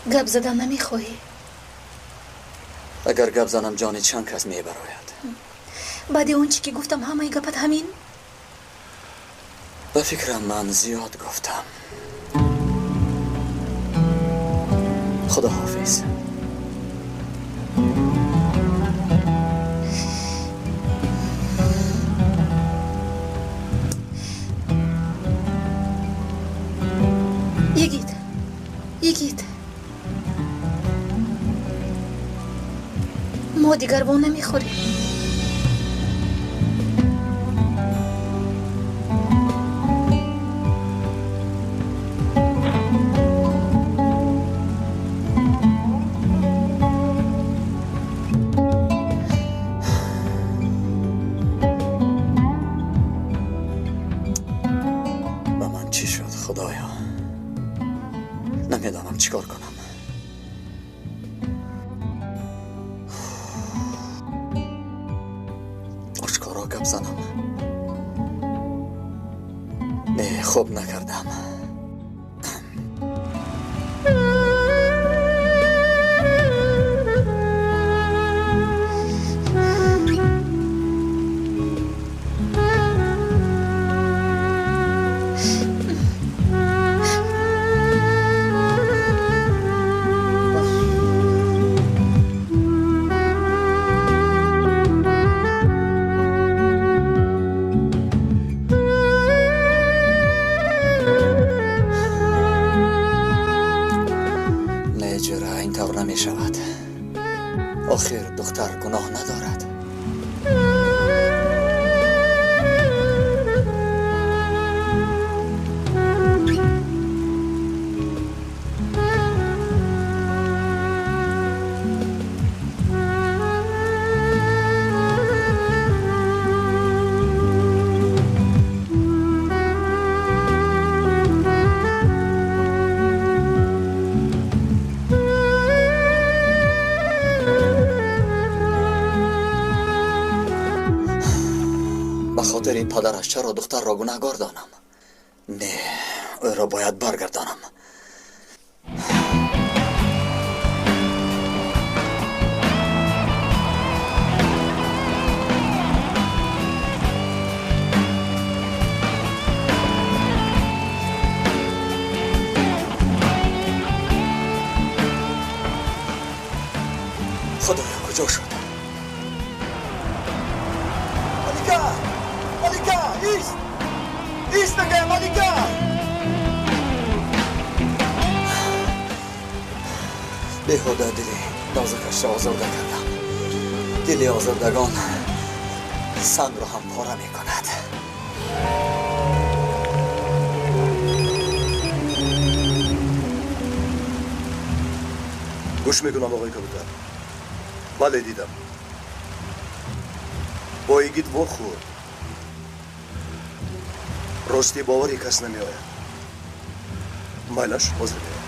Гап задан намехоҳӣ? Агар гап занам, ҷони чанд кас мебарояд. Баъди он чӣ ки гуфтам, ҳамаи гапат ҳамин? Ба фикрам, ман зиёд гуфтам. Худоҳофиз. Йигит, Йигит, мо дигар во намехӯрем. Ба ман чӣ шуд, Худоё? Намедонам чӣ кор кунам. Ошкоро гап занам? Не, хуб накардам. Не, ҷура, ин тавр намешавад. Охир духтар гуноҳ надорад. Ба хотири падараш чаро духтарро гунаҳгор донам? Не, ӯро бояд баргардонам. Худоё, куҷо шуд? Малика! Малика! Ист! Ист, мегӯям, Малика! Беҳуда дили нозукашро озурда кардам. Дили озурдагон сангро ҳам пора мекунад. Гӯш мекунам, оғои кабутар. Бале, дидам. Бо Йигит вохӯрд. Ростӣ, бовари кас намеояд. Майлаш, ҳозир меоям.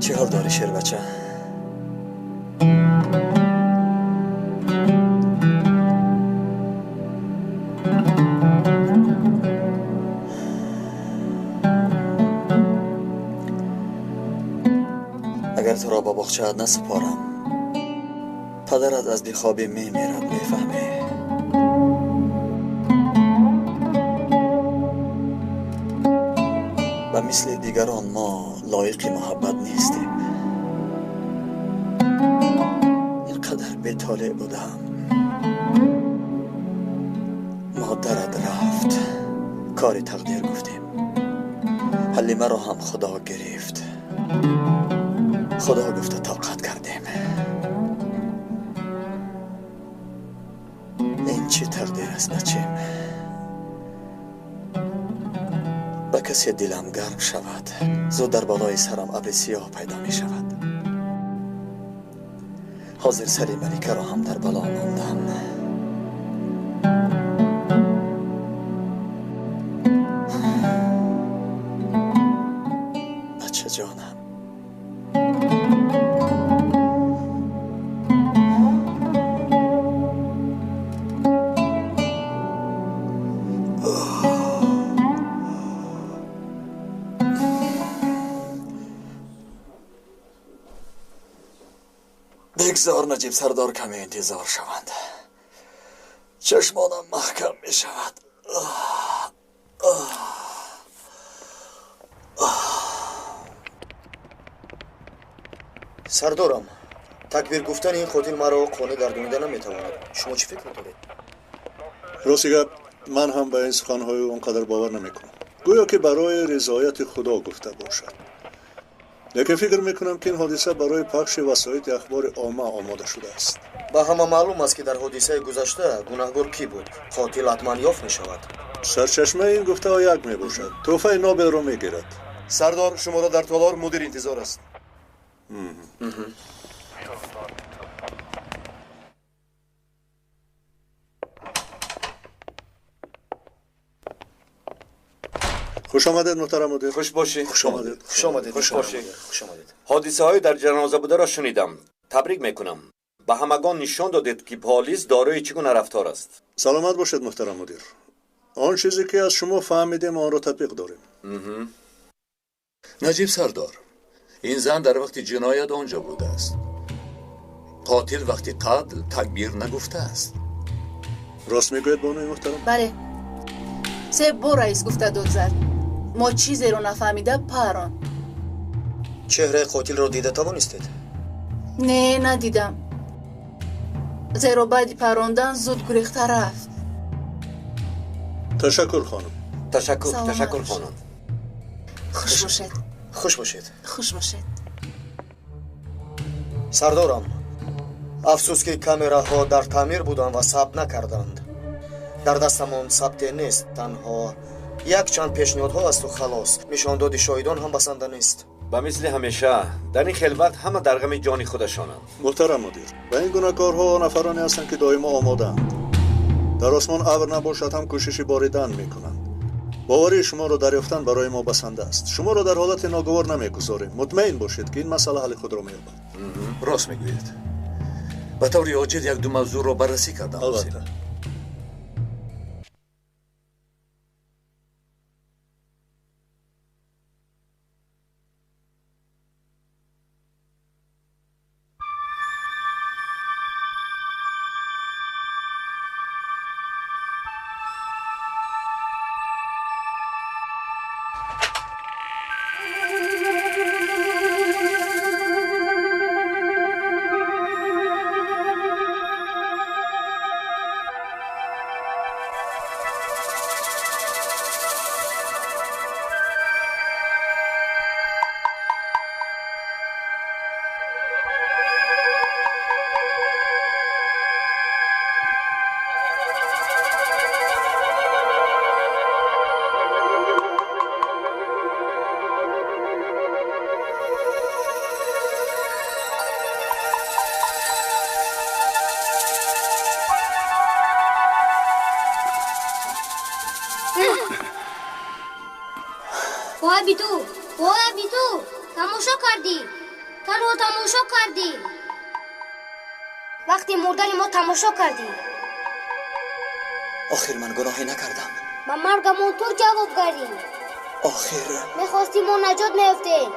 Чӣ ҳол дорӣ, шербача? Агар туро ба боғчаат насупорам, падарат аз бехобӣ мемирад, мефаҳмӣ? Ба мисли дигарон мо лоиқи муҳаббат нестем. Ин қадар бетолеъ будам. Модарат рафт, кори тақдир гуфтем. Ҳалимаро ҳам Худо гирифт. Худо гуфта тоқат кардем. Ин чӣ тақдир аст, бачем? Ба касе дилам гарм шавад, зуд дар болои сарам абри сиёҳ пайдо мешавад. Ҳозир сари Маликаро ҳам дар бало мондам. Бигзор Наҷиб сардор каме интизор шаванд. Чашмонам маҳкам мешавад. Сардорам, такбир гуфтани ин қотил маро қонеъ гардонида наметавонад. Шумо чӣ фикр доред? Рости гап, ман ҳам ба ин суханҳои он қадар бовар намекунам. Гӯё ки барои ризояти Худо гуфта бошад. Лекин фикр мекунам, ки ин ҳодиса барои пахши васоити ахбори омма омода шудааст. Ба ҳама маълум аст, ки дар ҳодисаи гузашта гунаҳгор кӣ буд. Қотил ҳатман ёфт мешавад. Сарчашмаи ин гуфтаҳо як мебошад. Тӯҳфаи Нобелро мегирад. Сардор, шуморо дар толор мудир интизор аст. Хуш омадед, муҳтарам мудир. Хуш бошӣ. Хуш омадед. Хуш омадед. Хуш бошӣ. Хуш омадед. Ҳодисаҳои дар ҷаноза бударо шунидам. Табрик мекунам. Ба ҳамагон нишон додед, ки полис дорои чӣ гуна рафтор аст. Саломат бошед, муҳтарам мудир. Он чизе ки аз шумо фаҳмидем, онро татбиқ дорем. Наҷиб сардор, ин зан дар вақти ҷиноят он ҷо будааст. Қотил вақти қатл такбир нагуфтааст. Рост мегӯяд, бонуи муҳтарам? Бале, се бор раис гуфта дод зад. Мо чизеро нафаҳмида парон. Чеҳраи қотилро дида тавонистед? Не, надидам, зеро баъди парондан зуд гурехта рафт. Ташаккур, хонум. Ташаккур, ташаккур, хонум. Хуш бошед. Хуш бошед. Хуш бошед. Сардорам, афсӯс, ки камераҳо дар таъмир буданд ва сабт накарданд. Дар дастамон сабте нест, танҳо якчанд пешниҳодҳо асту халос. Нишондоди шоҳидон ҳам басанда нест. Ба мисли ҳамеша дар ин хел вақт ҳама дар ғами ҷони худашонанд. Муҳтарам мудир, ба ин гуна корҳо нафароне ҳастанд, ки доимо омодаанд. Дар осмон абр набошад ҳам кӯшиши боридан мекунанд. Боварии шуморо дарёфтан барои мо басанда аст. Шуморо дар ҳолати ногувор намегузорем. Мутмаин бошед, ки ин масъала ҳалли худро меёбад. Рост мегӯед. Ба таври оҷил як-ду мавзӯъро баррасӣ кардам. Албатта. Вой биту, вой биту, тамошо кардӣ, танҳо тамошо кардӣ. Вақти мурдани мо тамошо кардӣ. Охир ман гуноҳе накардам. Ба маргамон ту ҷавобгарӣ. Охир мехостӣ мо наҷот меёфтем.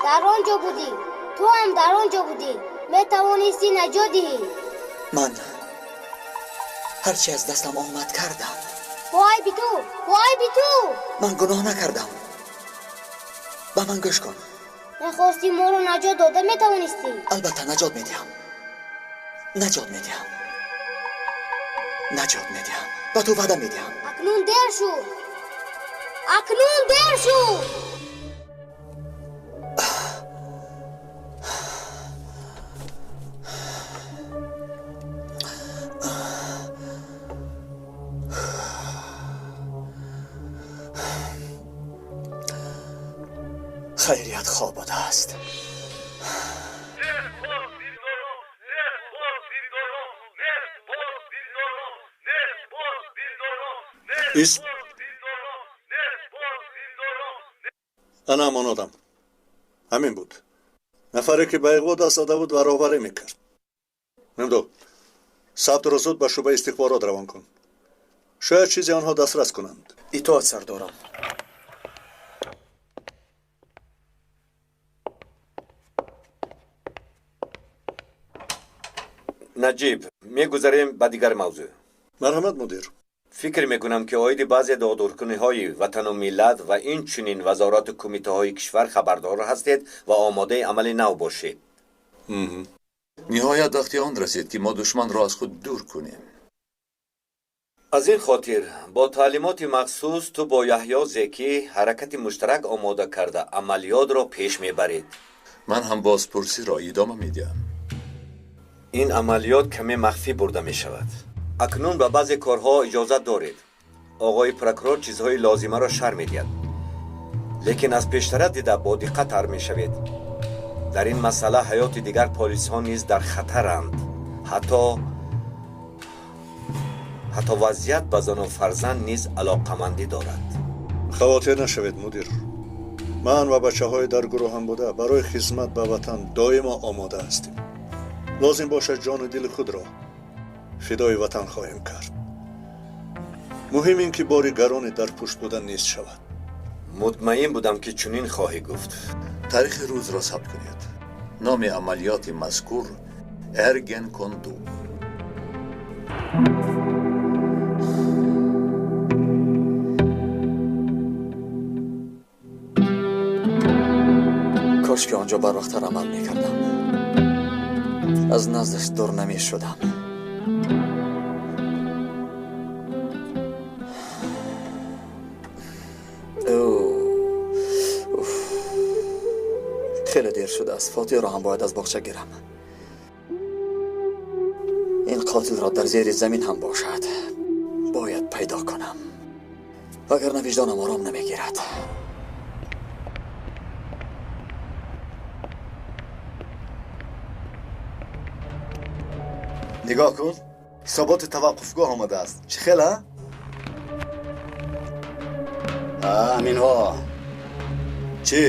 Дар он ҷо будӣ, ту ҳам дар он ҷо будӣ. Метавонистӣ наҷот диҳӣ. Ман ҳарчи аз дастам омад кардам. Вой биту, вой биту. Ман гуноҳ накардам. Ба ман гӯш кун. Мехостӣ моро наҷот дода метавонистӣ. Албатта наҷот медиҳам. Наҷот медиҳам. Наҷот медиҳам. Ба ту ваъда медиҳам. Акнун дер шуд. Акнун дер шуд. Хайрият хоб будааст. Ист. Ана ҳамон одам. Ҳамин буд. Нафаре ки ба иғво даст зада буд ва роҳбарӣ мекард. Мемдо, сабтро зуд ба шӯъбаи истихборот равон кун. Шояд чизе онҳо дастрас кунанд. Итоат, сардорам. Наҷиб, мегузарем ба дигар мавзӯъ. Марҳамат, мудир. Фикр мекунам, ки оиди баъзе додуркуниҳои ватану миллат ва инчунин вазорату кумитаҳои кишвар хабардор ҳастед ва омодаи амали нав бошед. Ниҳоят вақти он расид, ки мо душманро аз худ дур кунем. Аз ин хотир бо таълимоти махсус ту бо Яҳё Зекӣ ҳаракати муштарак омода карда амалиётро пеш мебаред. Ман ҳам бозпурсиро идома медиҳам. Ин амалиёт каме махфӣ бурда мешавад. Акнун ба баъзе корҳо иҷозат доред. Оғои прокурор чизҳои лозимаро шарҳ медиҳад, лекин аз пештара дида бо диққаттар мешавед. Дар ин масъала ҳаёти дигар полисҳо низ дар хатаранд. Ҳатто вазъият ба зану фарзанд низ алоқамандӣ дорад. Хавотир нашавед, мудир. Ман ва бачаҳои дар гурӯҳам буда барои хизмат ба ватан доимо омода ҳастем. Лозим бошад ҷону дили худро фидои ватан хоҳем кард. Муҳим ин ки бори гароне дар пушт будан нест шавад. Мутмаин будам, ки чунин хоҳӣ гуфт. Таърихи рӯзро сабт кунед. Номи амалиёти мазкур Эргенконду. Кош ки он ҷо барвақттар амал мекардам. Аз наздаш дур намешудам. Хеле дер шудааст. Фотиҳро ҳам бояд аз боғча гирам. Ин қотилро дар зери замин ҳам бошад бояд пайдо кунам, вагарна виҷдонам ором намегирад. Нигоҳ кун, ҳисоботи таваққуфгоҳ омадааст. Чӣ хел, а? Аминҳо. Чӣ,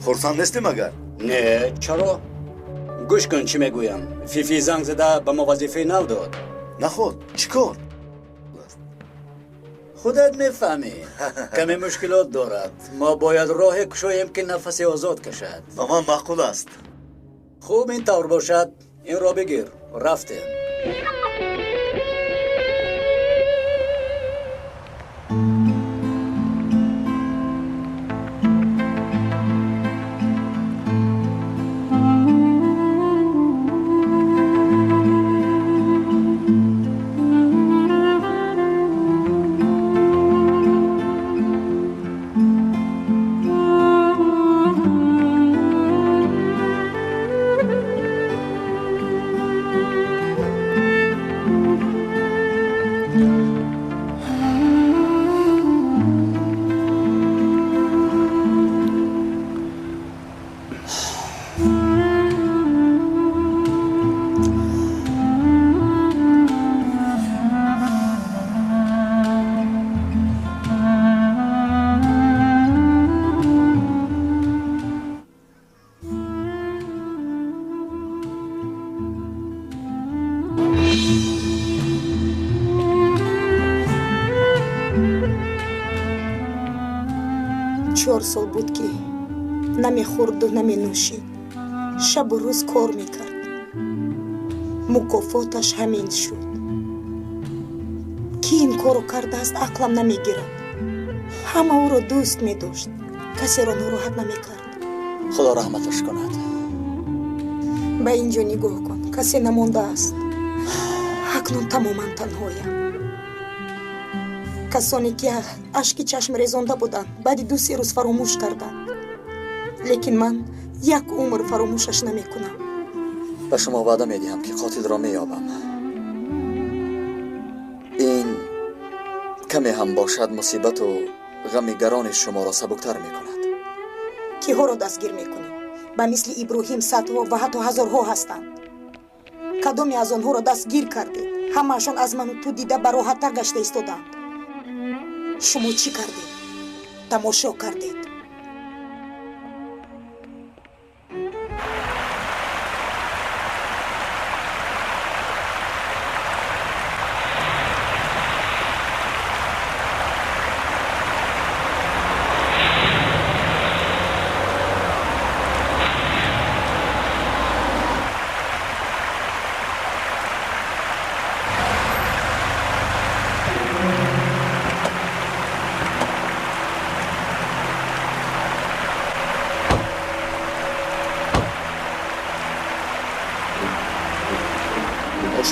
хурсанд нестӣ магар? Не, чаро? Гӯш кун, чӣ мегӯям. Фифи занг зада ба мо вазифаи нав дод. Наход, чӣ кор? Худат мефаҳмӣ. Каме мушкилот дорад. Мо бояд роҳе кушоем, ки нафасе озод кашад. Ба ман маъқул аст. Хуб, ин тавр бошад. Инро бигир. Рафтем. Чор сол буд, ки намехӯрду наменӯшид, шабу рӯз кор мекард. Мукофоташ ҳамин шуд. Ки ин корро кардааст, ақлам намегирад. Ҳама ӯро дӯст медошт, касеро нороҳат намекард. Худо раҳматаш кунад. Ба ин ҷо нигоҳ кун, касе намондааст. Акнун тамоман танҳоям. Касоне ки ашки чашм резонда буданд, баъди 2-3 рӯз фаромӯш карданд. Лекин ман як умр фаромӯшаш намекунам. Ба шумо ваъда медиҳам, ки қотилро меёбам. Ин каме ҳам бошад мусибату ғами гарони шуморо сабуктар мекунад. Киҳоро дастгир мекунӣ? Ба мисли Иброҳим садҳо ва ҳатто ҳазорҳо ҳастанд. Кадоме аз онҳоро дастгир кардед? Ҳамаашон аз ману ту дида бароҳаттар гашта истоданд. Шумо чӣ кардед? Тамошо кардед.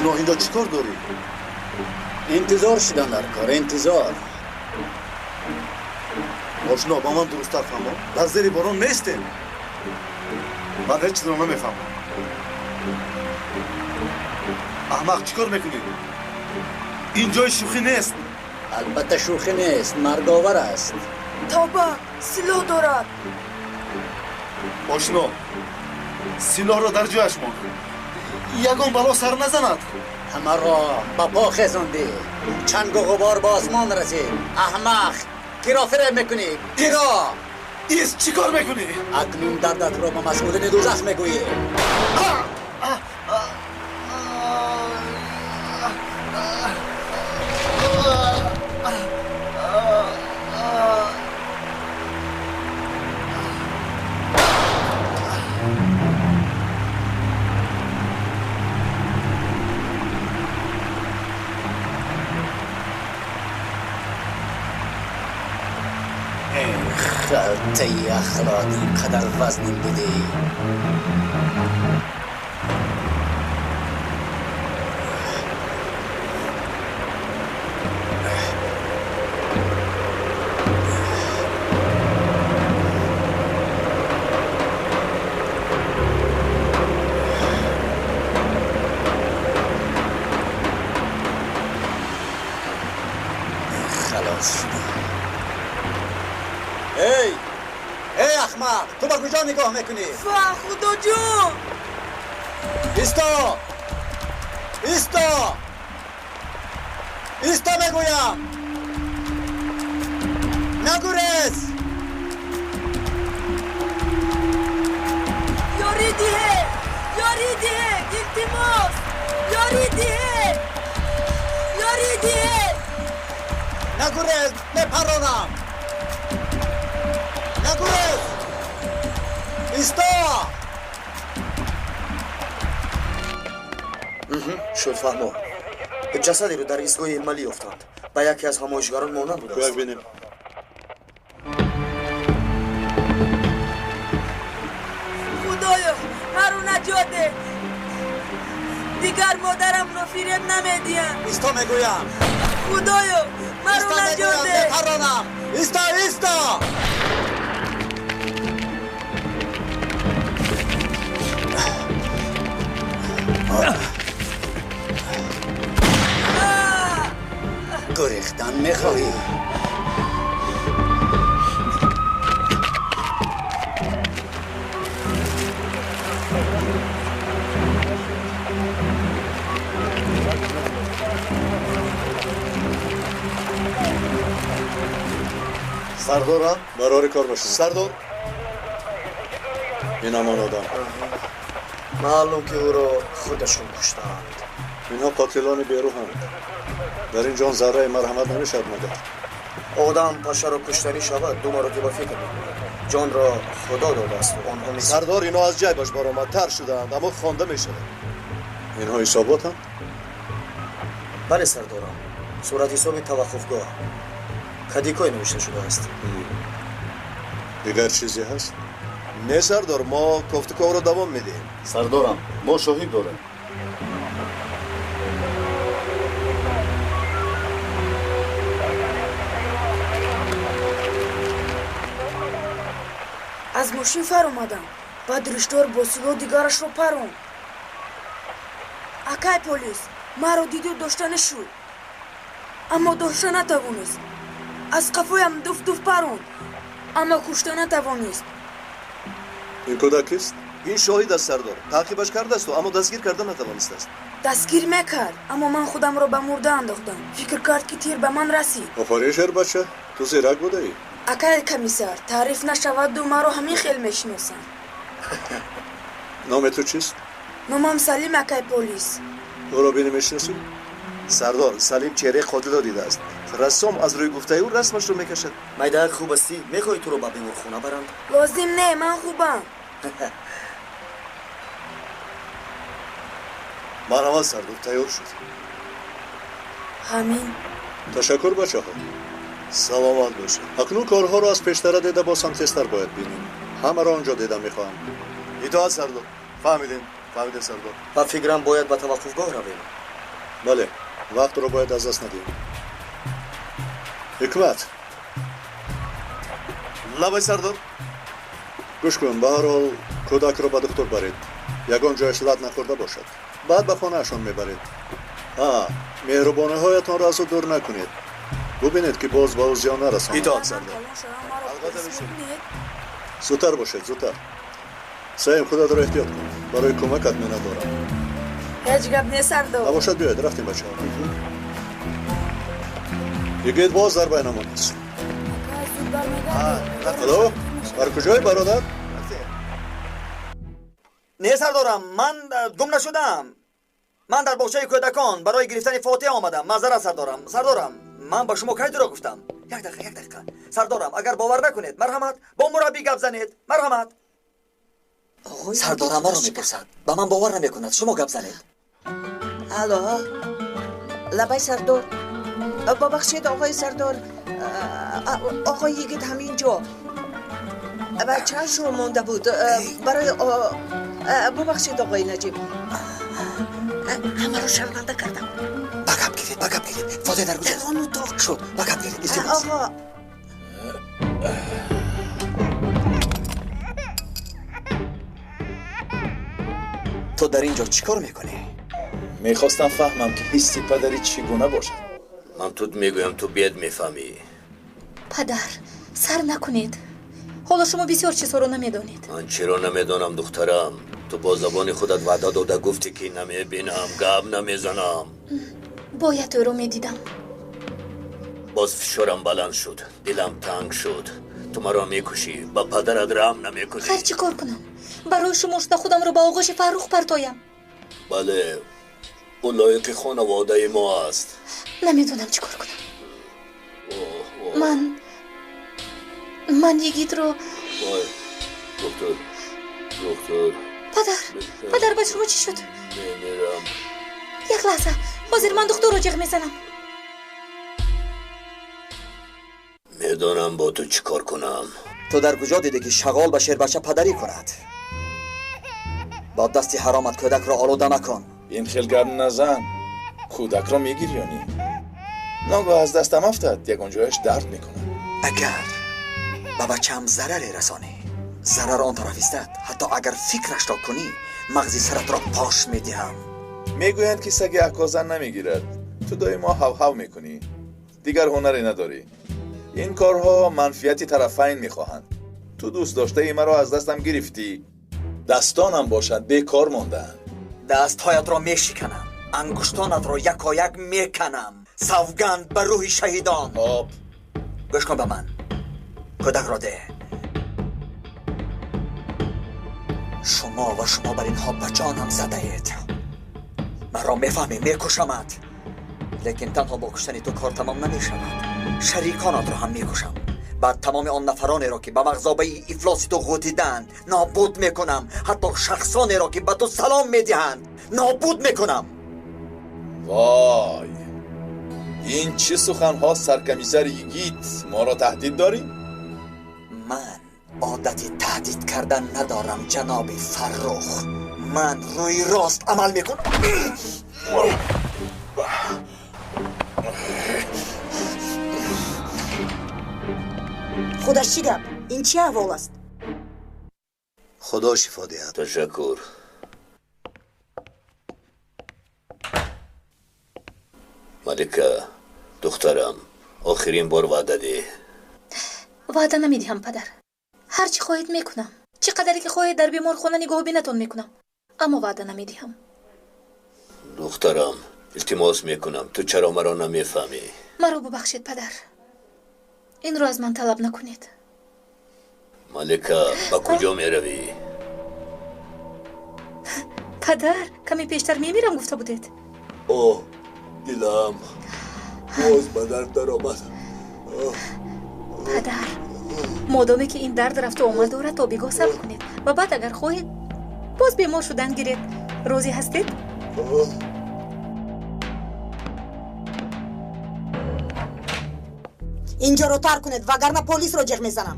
Бегуноҳ инҷо чӣ кор дорӣ? Интизор шудан дар кор, интизор. Ошно, ба ман дурусттар фаҳмо. Дар зери борон нестем. Ман ҳеҷ чизро намефаҳмам. Аҳмақ, чӣ кор мекунӣ? Ин ҷои шӯхӣ нест. Албатта шӯхӣ нест, марговар аст. Тавба, силоҳ дорад. Ошно, силоҳро дар ҷояш мон. Ягон бало сар назанад. Ҳамаро ба по хезондӣ. Чангу ғубор ба осмон расид. Аҳмақ, киро фиреб мекунӣ? Киро? Ис, чӣ кор мекунӣ? Акнун дардатро ба масъулини дӯзах мегӯӣ. خلطه اخلاقی قدر وزنین بودی. خلاص شدم. ای ای احمق، تو با کجا نگاه میکنی؟ خدا جون! ایستا! ایستا! ایستا میگویم! نگریز! یاری دیه! یاری دیه! التماس! یاری دیه! یاری دیه! نگریز! میپرانم! نگریز! ایستا! شد فهمو. ҷасадеро дар истгоҳи Элмалӣ ёфтанд. Ба яке аз ҳамоишгарон монанд будааст. Бинем. Худоё, маро наҷот деҳ. Дигар модарамро фиреб намедиҳам. Исто мегӯям. Худоё, маро наҷот деҳ. Мепаронам. Исто, исто! گریختن میخواهی؟ سردارم برای کار باشم. سردار این همان آدم. معلوم که او را خودشون کشتند. اینها قاتلان بیروحند. در این جان ذره مرحمت نمیشد مگر. آدم پشه را کشتنی شود دو مرتبه فکر میکند. جان را خدا داده است و آنها نیز. سردار، اینا از جیبش برآمدتر شدند اما خوانده میشود. اینها حساباتند؟ بله سردارم، صورت حساب توقفگاه کدیکای نوشته شده است. دیگر چیزی هست؟ نه سردار، ما کوفتکاو را دوام میدهیم. سردارم، ما شاهد داریم. Аз мошин фаромадам. Баъд риштор бо силоҳ дигарашро паронд. Акай полис маро диду дошта нашуд, аммо дошта натавонист. Аз қафоям дуф-дуф паронд, аммо кушта натавонист. Ин кӯдак кист? Ин шоҳид аст сардор. Таъқибаш кардасту, аммо дастгир карда натавонистааст. Дастгир мекард, аммо ман худамро ба мурда андохтам. Фикр кард, ки тир ба ман расид. Офарин шербача, ту зирак будаӣ. Акай комиссар, таъриф нашаваду маро ҳамин хел мешиносанд. Номи ту чист? Номам Салим, акай полис. Ӯро бини мешиносӣ? Сардор, Салим чеҳраи қотилро дидааст. Рассом аз рӯи гуфтаи ӯ расмашро мекашад. Майдаак, хуб ҳастӣ? Мехоҳӣ туро ба беморхона баранд? Лозим не, ман хубам. Марҳамат сардор, тайёр шуд. Ҳамин. Ташаккур бачаҳо. Саломат бошед. Акнун корҳоро аз пештара дида боз ҳам тезтар бояд бинем. Ҳамаро онҷо дида мехоҳам. Итоат сардор. Фаҳмидем, фаҳмидем сардор. Ба фикрам бояд ба таваққуфгоҳ равем. Бале, вақтро бояд аз даст надиҳем. Ҳикмат. Лабай сардор. Гӯш кун, ба ҳар ҳол кӯдакро ба духтур баред. Ягон ҷояш лат нахӯрда бошад. Баъд ба хонаашон мебаред. Меҳрубониҳоятонро аз ӯ дур накунед. Бубинед ки боз ба ӯ зиён нарасонад. Итоат сардор. Зудтар бошед, зудтар. Саим, худатро эҳтиёт кун. Барои кӯмакат миннатдорам. Ҳеҷ гап не сардор. Набошад, биёед, рафтем бачаҳо. Йигит боз дар байнамон аст. Алло, бар куҷои бародар? Не сардорам, ман гум нашудам. Ман дар боғчаи кӯдакон барои гирифтани фотиҳа омадам. Маъзарат сардорам. Сардорам, ман ба шумо кай дурӯғ гуфтам? Як дақиқа, як дақиқа. Сардорам, агар бовар накунед, марҳамат, бо мураббӣ гап занед. Марҳамат. Сардорам маро мепурсад. Ба ман бовар намекунад. Шумо гап занед. Алло, лабай сардор. Бубахшед оғои сардор, оғои йигит ҳамин ҷо. Бачаашро монда буд барои. Бубахшед оғои Наҷиб. Ҳамаро шарманда кардам. Ба гап гиред, ба гап гиред. Фотиҳа дар куҷост? Дар он утоқ. Шуд, ба гап гиред, илтимос. Оғо. Ту дар ин ҷо чӣ кор мекунӣ? Мехостам фаҳмам ки ҳисси падарӣ чӣ гуна бошад. Ман тут мегӯям, ту бед мефаҳмӣ. Падар, сар накунед. Ҳоло шумо бисёр чизҳоро намедонед. Ман чиро намедонам, духтарам? Ту бо забони худат ваъда дода гуфтӣ ки намебинам, гап намезанам. Бояд ӯро медидам. Боз фишорам баланд шуд, дилам танг шуд. Ту маро мекушӣ, ба падарат раҳм намекунӣ. Хайр, чӣ кор кунам? Барои шумо шуда худамро ба оғӯши Фаррух партоям. Бале, ӯ лоиқи хонаводаи мо аст. Намедонам чӣ кор кунам. Ман йигитро. Вой, доктор, доктор. Падар, падар, ба шумо чӣ шуд? Мемирам. Як лаҳза, ҳозир ман духтурро ҷиғ мезанам. Медонам бо ту чӣ кор кунам. Ту дар куҷо дидӣ ки шағол ба шербача падарӣ кунад? Бо дасти ҳаромат кӯдакро олуда макун. Ин хел гап назан. Кӯдакро мегирёнӣ. Ногоҳ аз дастам афтад, ягон ҷояш дард мекунад. Агар ба бачаам зараре расонӣ, зарар он тараф истад. Ҳатто агар фикрашро кунӣ, мағзи саратро пош медиҳам. Мегӯянд ки саги аккозан намегирад. Ту доимо ҳав-ҳав мекунӣ. Дигар ҳунаре надорӣ. Ин корҳо манфиати тарафайн мехоҳанд. Ту дӯст доштаи маро аз дастам гирифтӣ. Дастонам бошад бекор мондаанд. Дастҳоятро мешиканам, ангуштонатро якояк меканам. Савганд ба рӯҳи шаҳидон. Хоб, гӯш кун ба ман. Кӯдакро деҳ. Шумо ва шумо бар инҳо ба ҷонам задаед. Маро мефаҳмӣ, мекушамад. Лекин танҳо бо куштани ту кор тамом намешавад. Шариконатро ҳам мекушам. Баъд тамоми он нафаронеро ки ба мағзобаи ифлоси ту ғӯтидаанд нобуд мекунам. Ҳатто шахсонеро ки ба ту салом медиҳанд нобуд мекунам. Вой, ин чӣ суханҳо, саркомиссар йигит? Моро таҳдид дорӣ? Ман одати таҳдид кардан надорам, ҷаноби Фаррух. Ман рӯи рост амал мекунам. Худаш чӣ гап? Ин чӣ аҳвол аст? Худо шифо диҳад. Ташаккур. Малика, духтарам, охирин бор ваъда деҳ. Ваъда намедиҳам, падар. Ҳар чӣ хоҳед мекунам. Чӣ қадаре ки хоҳед дар беморхона нигоҳубинатон мекунам. Аммо ваъда намедиҳам. Духтарам, илтимос мекунам, ту чаро маро намефаҳмӣ? Маро бубахшед, падар. Инро аз ман талаб накунед. Малика, ба куҷо меравӣ? Падар, каме пештар мемирам гуфта будед. Оҳ, дилам боз ба дард даромад. Падар, модоме ки ин дард рафту омад дорад, то бегоҳ сабр кунед ва баъд агар хоҳед боз бемор шудан гиред. Розӣ ҳастед? Инҷоро тарк кунед, вагарна полисро ҷеғ мезанам.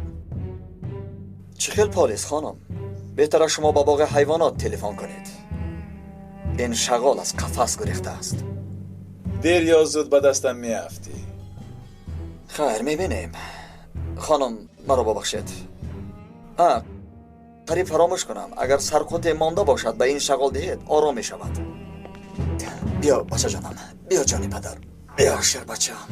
Чӣ хел полис, хонум? Беҳтар аст шумо ба боғи ҳайвонот телефон кунед. Ин шағол аз қафас гурехтааст. Дер ё зуд ба дастам меафтӣ. Хайр, мебинем. Хонум, маро бубахшед. Қариб фаромӯш кунам. Агар сарқуте монда бошад, ба ин шағол диҳед, ором мешавад. Биё, бачаҷонам, биё, ҷони падар. Биё, шербачаам.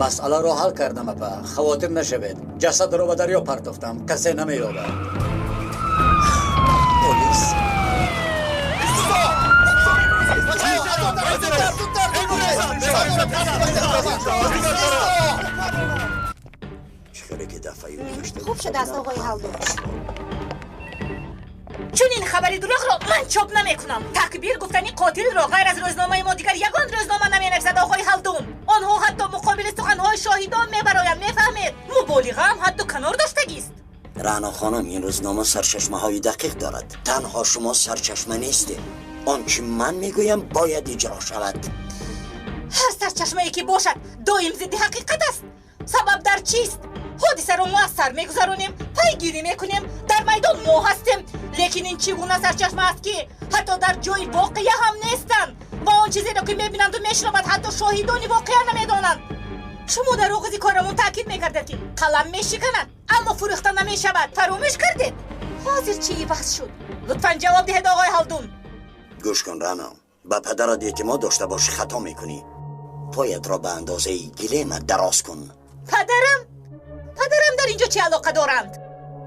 Масъаларо ҳал кардам, апа. Хавотир нашавед. Ҷасадро ба дарё партофтам. Касе намеёбад. Полис. Хуб шудааст, оғои Ҳалдун. Чунин хабари дурӯғро ман чоп намекунам. Такбир гуфтани қотилро ғайр аз рӯзномаи мо дигар ягон рӯзнома наменависад, оғои Ҳалдун. Онҳо ҳатто муқобили суханҳои шоҳидон мебароянд, мефаҳмед? Муболиғаам ҳадду канор доштагист. Раъно хонум, ин рӯзнома сарчашмаҳои дақиқ дорад. Танҳо шумо сарчашма нестед. Он чи ман мегӯям бояд иҷро шавад. Ҳар сарчашмае ки бошад, доим зидди ҳақиқат аст. Сабаб дар чист? Ҳодисаро мо аз сар мегузаронем, пайгирӣ мекунем, дар майдон мо ҳастем. Лекин ин чӣ гуна сарчашма аст, ки ҳатто дар ҷои воқеа ҳам нестанд ва он чизеро ки мебинанду мешунаванд, ҳатто шоҳидони воқеа намедонанд. Шумо дар оғози корамон таъкид мекардед, ки қалам мешиканад, аммо фурӯхта намешавад. Фаромӯш кардед? Ҳозир чӣ иваз шуд? Лутфан ҷавоб диҳед, оғои Ҳалдун. Гӯш кун, Рано, ба падарат эътимод дошта бошӣ, хато мекунӣ. Поятро ба андозаи гилемат дароз кун. Падарам? Падарам дар инҷо чӣ алоқа доранд?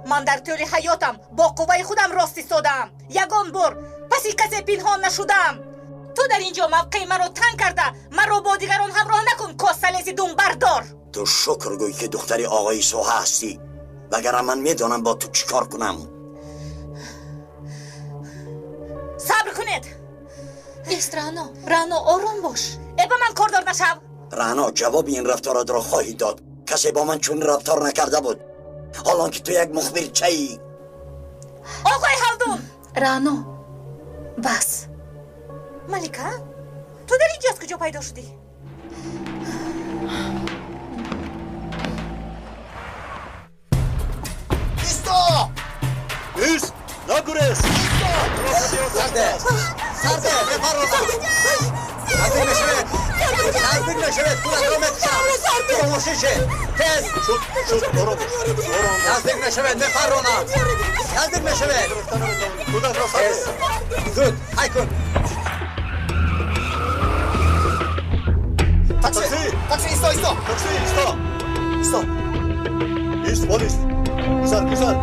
Ман дар тӯли ҳаётам бо қувваи худам рост истодаам. Ягон бор паси касе пинҳон нашудаам. Ту дар инҷо мавқеи маро танг карда, маро бо дигарон ҳамроҳ накун, косалеси думбардор. Ту шукр гӯй, ки духтари оғои соҳа ҳастӣ, вагарна ман медонам бо ту чӣ кор кунам. Сабр кунед. Ист, Раъно, Раъно, ором бош. Э, ба ман кордор нашав. Раъно, ҷавоби ин рафторатро хоҳӣ дод. Касе бо ман чунин рафтор накарда буд, ҳолон ки ту як мухбирчаӣ. Оғои Ҳалдун! Раъно, бас. Малика, ту дар инҷо аз куҷо пайдо шудӣ? Исто! Ист! Нагурез! Сарде! Сарде! Мепаронам! Наздик нашавед! Наздик нашавед! Кулакро мекушам! Хомӯшише! Тез! Шуд, шуд, ором бош! Наздик нашавед! Мепаронам! Наздик нашавед! Кӯдакро Тез! Зуд! Ҳай кун! Такси! Такси, исто, исто! Такси, исто! Исто! Ист, полис! Гузар, гузар!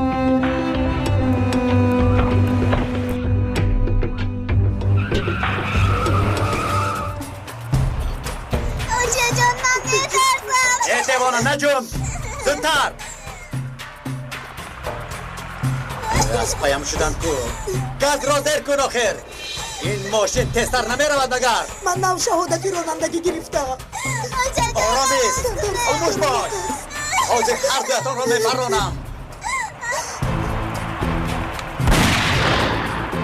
Очаҷон, ман метарсам. Э, девона, наҷум! Зудтар! Аз паям шудан ку! Газро зер кун, охир! Ин мошин тезтар намеравад магар? Ман нав шаҳодати ронандагӣ гирифтаам. Ором ист! Хомӯш бош! Ҳозир ҳар дуятонро мепаронам.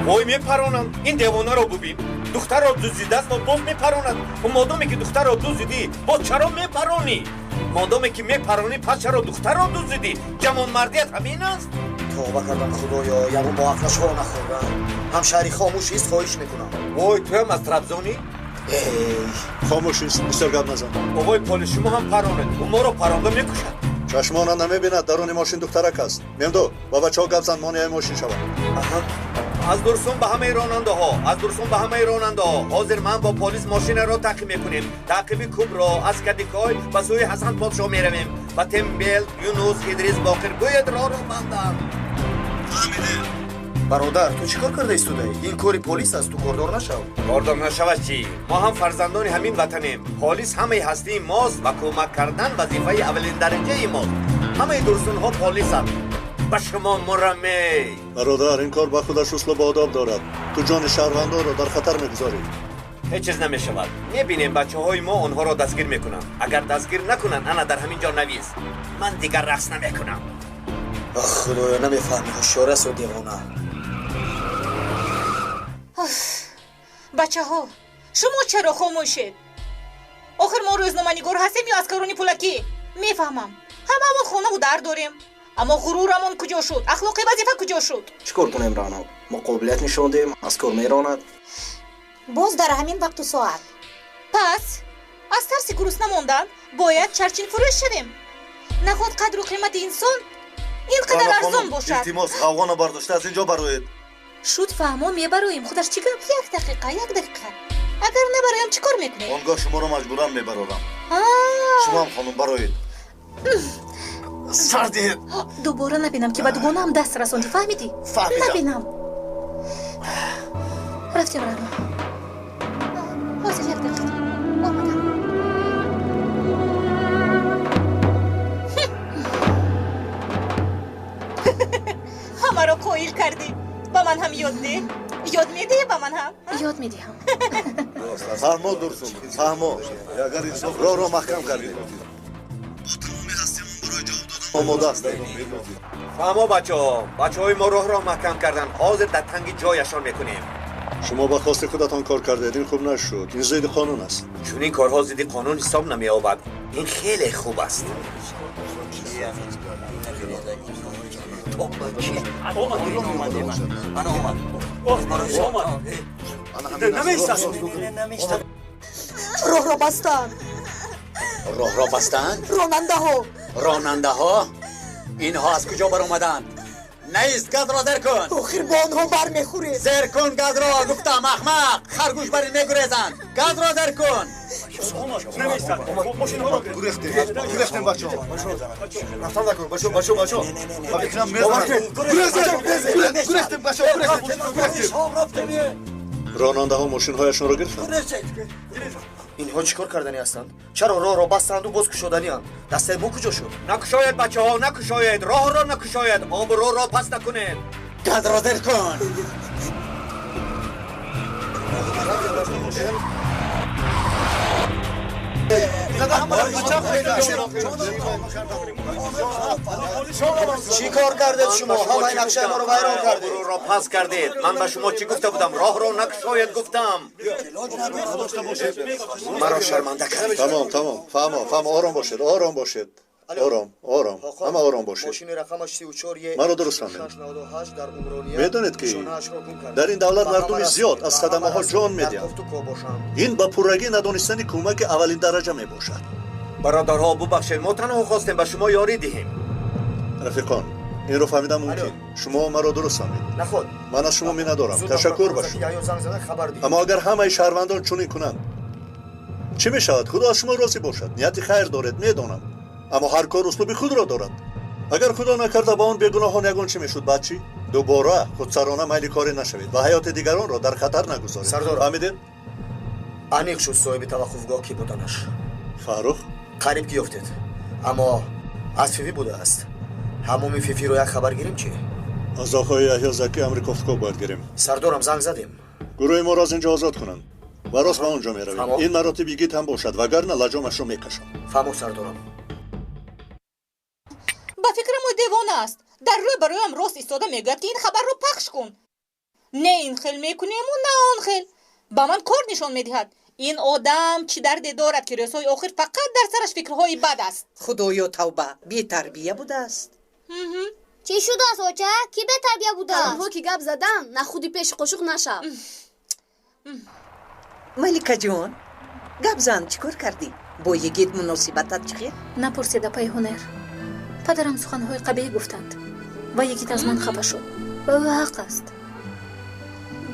Вой, мепаронам. Ин девонаро бубин. Духтарро дуздидааст ва боз мепаронад. Модоме ки духтарро дуздидӣ, боз чаро мепаронӣ? Модоме ки мепаронӣ, пас чаро духтарро дуздидӣ? Ҷавонмардият ҳамин аст? Тавба кардам, худоё, ягон бо ақлашҳо нахӯрдам. Ҳамшаҳри, хомӯш ист, хоҳиш мекунам. Вой, туям аз Трабзонӣ? Эй! Хомӯш ист, бисёр гап назан. Оғои полис, шумо ҳам паронед. Ӯ моро паронда мекушад. Чашмона намебинад, даруни мошин духтарак аст. Мемду, ба бачаҳо гап зан, монеаи мошин шавад. Аз Дурсун ба ҳамаи ронандаҳо, аз Дурсун ба ҳамаи ронандаҳо. Ҳозир ман бо полис мошинаро таъқиб мекунем. Таъқиби Кубро аз Кадикой ба сӯи Ҳасан подшоҳ меравем. Ба Тембел, Юнус, Идрис, Боқир гӯед роҳро банданд. Бародар, ту чӣ кор карда истодаӣ? Ин кори полис аст, ту кордор нашав. Кордор нашавад чӣ? Мо ҳам фарзандони ҳамин ватанем. Полис ҳамаи ҳастии мост ва кӯмак кардан вазифаи аввалиндараҷаи мост. Ҳамаи Дурсунҳо полисанд. Ба шумо мураме. Бародар, ин кор ба худаш услуб одоб дорад. Ту ҷони шаҳрвандонро дар хатар мегузорӣ. Ҳеҷ чиз намешавад. Мебинем, бачаҳои мо онҳоро дастгир мекунанд. Агар дастгир накунанд, ана дар ҳамин ҷо навис. Ман дигар рақс намекунам. Ах, худоё, намефаҳми, ҳушёр асту девона. Бачаҳо, шумо чаро хомӯшед? Охир мо рӯзноманигор ҳастем ё аскарони пулакӣ? Мефаҳмам, ҳамаамон хонаву дар дорем. Аммо ғурурамон куҷо шуд? Ахлоқи вазифа куҷо шуд? Чӣ кор кунем, Рано? Мо қобилият нишон диҳем, аз кор меронад. Боз дар ҳамин вақту соат. Пас аз тарси гурусна мондан бояд чарчинфурӯш шавем. Наход қадру қимати инсон ин қадар арзон бошад. Илтимос, ғавғоно бардошта аз ин ҷо бароед. Шуд, фаҳмо, мебароем. Худаш чӣ гап? Як дақиқа, як дақиқа. Агар набароям, чӣ кор мекунед? Он гоҳ шуморо маҷбуран мебарорам. Шумоам, хонум, бароед. Сар диҳед. Дубора набинам, ки ба дугонаам даст расондӣ, фаҳмидӣ? Фаҳмидам. Набинам. Рафтем, Рано. Ҳозир, як дақиқа. Омадам. Ҳамаро қоил кардӣ. Ба ман ҳам ёд деҳ. Ёд медиҳӣ ба ман ҳам? Ёд медиҳам. Фаҳмо, Дурсун, фаҳмо. Роҳро маҳкам кардем. Омода ҳастем. Фаҳмо, бачаҳо, бачаҳои мо роҳро маҳкам карданд. Ҳозир дар танги ҷояшон мекунем. Шумо ба хости худатон кор кардед, ин хуб нашуд. Ин зидди қонун аст. Чунин корҳо зидди қонун ҳисоб намеёбад. Ин хеле хуб аст. Роҳро бастанд. Роҳро бастанд? Ронандаҳо. Ронандаҳо? Инҳо аз куҷо баромаданд? Наист, газро зер кун. Охир бо онҳо бармехӯред. Зер кун газро, гуфтам, аҳмақ. Харгӯш бар ин мегурезанд. Газро зер кун. Гурехтем, бачаҳо. Рафтан накун, бачаҳо, бачаҳо, бачаҳо. Ба фикрам мезананд. Гурехтем, бачаҳо, гурехтем. Ронандаҳо мошинҳояшонро гирифтанд. Инҳо чӣ кор кардани ҳастанд? Чаро роҳро бастанду боз кушоданианд? Дастаи мо куҷо шуд? Накушоед, бачаҳо, накушоед. Роҳро накушоед. Обрӯро паст накунед. Газро зер кун. Чӣ кор кардед шумо? Ҳамаи нақшаи моро вайрон кардед. Обрӯро паст кардед. Ман ба шумо чӣ гуфта будам? Роҳро накушоед гуфтам. Маро шарманда кардед. Тамом, тамом. Фаҳмо, фаҳмо, ором бошед, ором бошед. Ором, ором, ҳама ором бошед. Маро дуруст фаҳмед. Медонед, ки дар ин давлат мардуми зиёд аз садамаҳо ҷон медиҳанд. Ин ба пуррагӣ надонистани кӯмаки аввалин дараҷа мебошад. Бародарҳо, бубахшед, мо танҳо хостем ба шумо ёрӣ диҳем. Рафиқон, инро фаҳмидам мумкин. Шумо маро дуруст фаҳмед. Ман аз шумо миннатдорам. Ташаккур ба шумо. Аммо агар ҳамаи шаҳрвандон чунин кунанд, чӣ мешавад? Худо аз шумо розӣ бошад. Нияти хайр доред, медонам. Аммо ҳар кор услуби худро дорад. Агар худо накарда ба он бегуноҳон ягон чӣ мешуд, баъд чӣ? Дубора худсарона майли корӣ нашавед ва ҳаёти дигаронро дар хатар нагузоред. Сардор, фаҳмидед? Аниқ шуд соҳиби таваққуфгоҳ кӣ буданаш. Фаррух? Қариб ки ёфтед, аммо аз Фифи будааст. Ҳамоми Фифиро як хабар гирем чӣ? Аз оқои Яҳё Заки амри кофтукоб бояд гирем. Сардорам, занг задем. Гурӯҳи моро аз ин ҷо озод кунанд ва рост ба он ҷо меравем. Ин маротиб йигит ҳам бошад, вагарна лаҷомашро мекашам. Фаҳмо, сардорам. Ба фикрам, ӯ девона аст. Дар рӯй ба рӯям рост истода мегӯяд, ки ин хабарро пахш кун. Не ин хел мекунему, на он хел. Ба ман кор нишон медиҳад. Ин одам чӣ дарде дорад, ки рӯзҳои охир фақат дар сараш фикрҳои бад аст? Худоё, тавба, бетарбия будааст. Чӣ шудааст, оча? Кӣ бетарбия будааст? Онҳо ки гап задан, на худи пеши қошуқ нашав. Маликаҷон, гап зан, чӣ кор кардӣ? Бо йигит муносибатат чӣ хел? Напурсед, апаи ҳунар. Падарам суханҳои қабеҳ гуфтанд ва йигит аз ман хафа шуд. Ба ӯ ҳақ аст.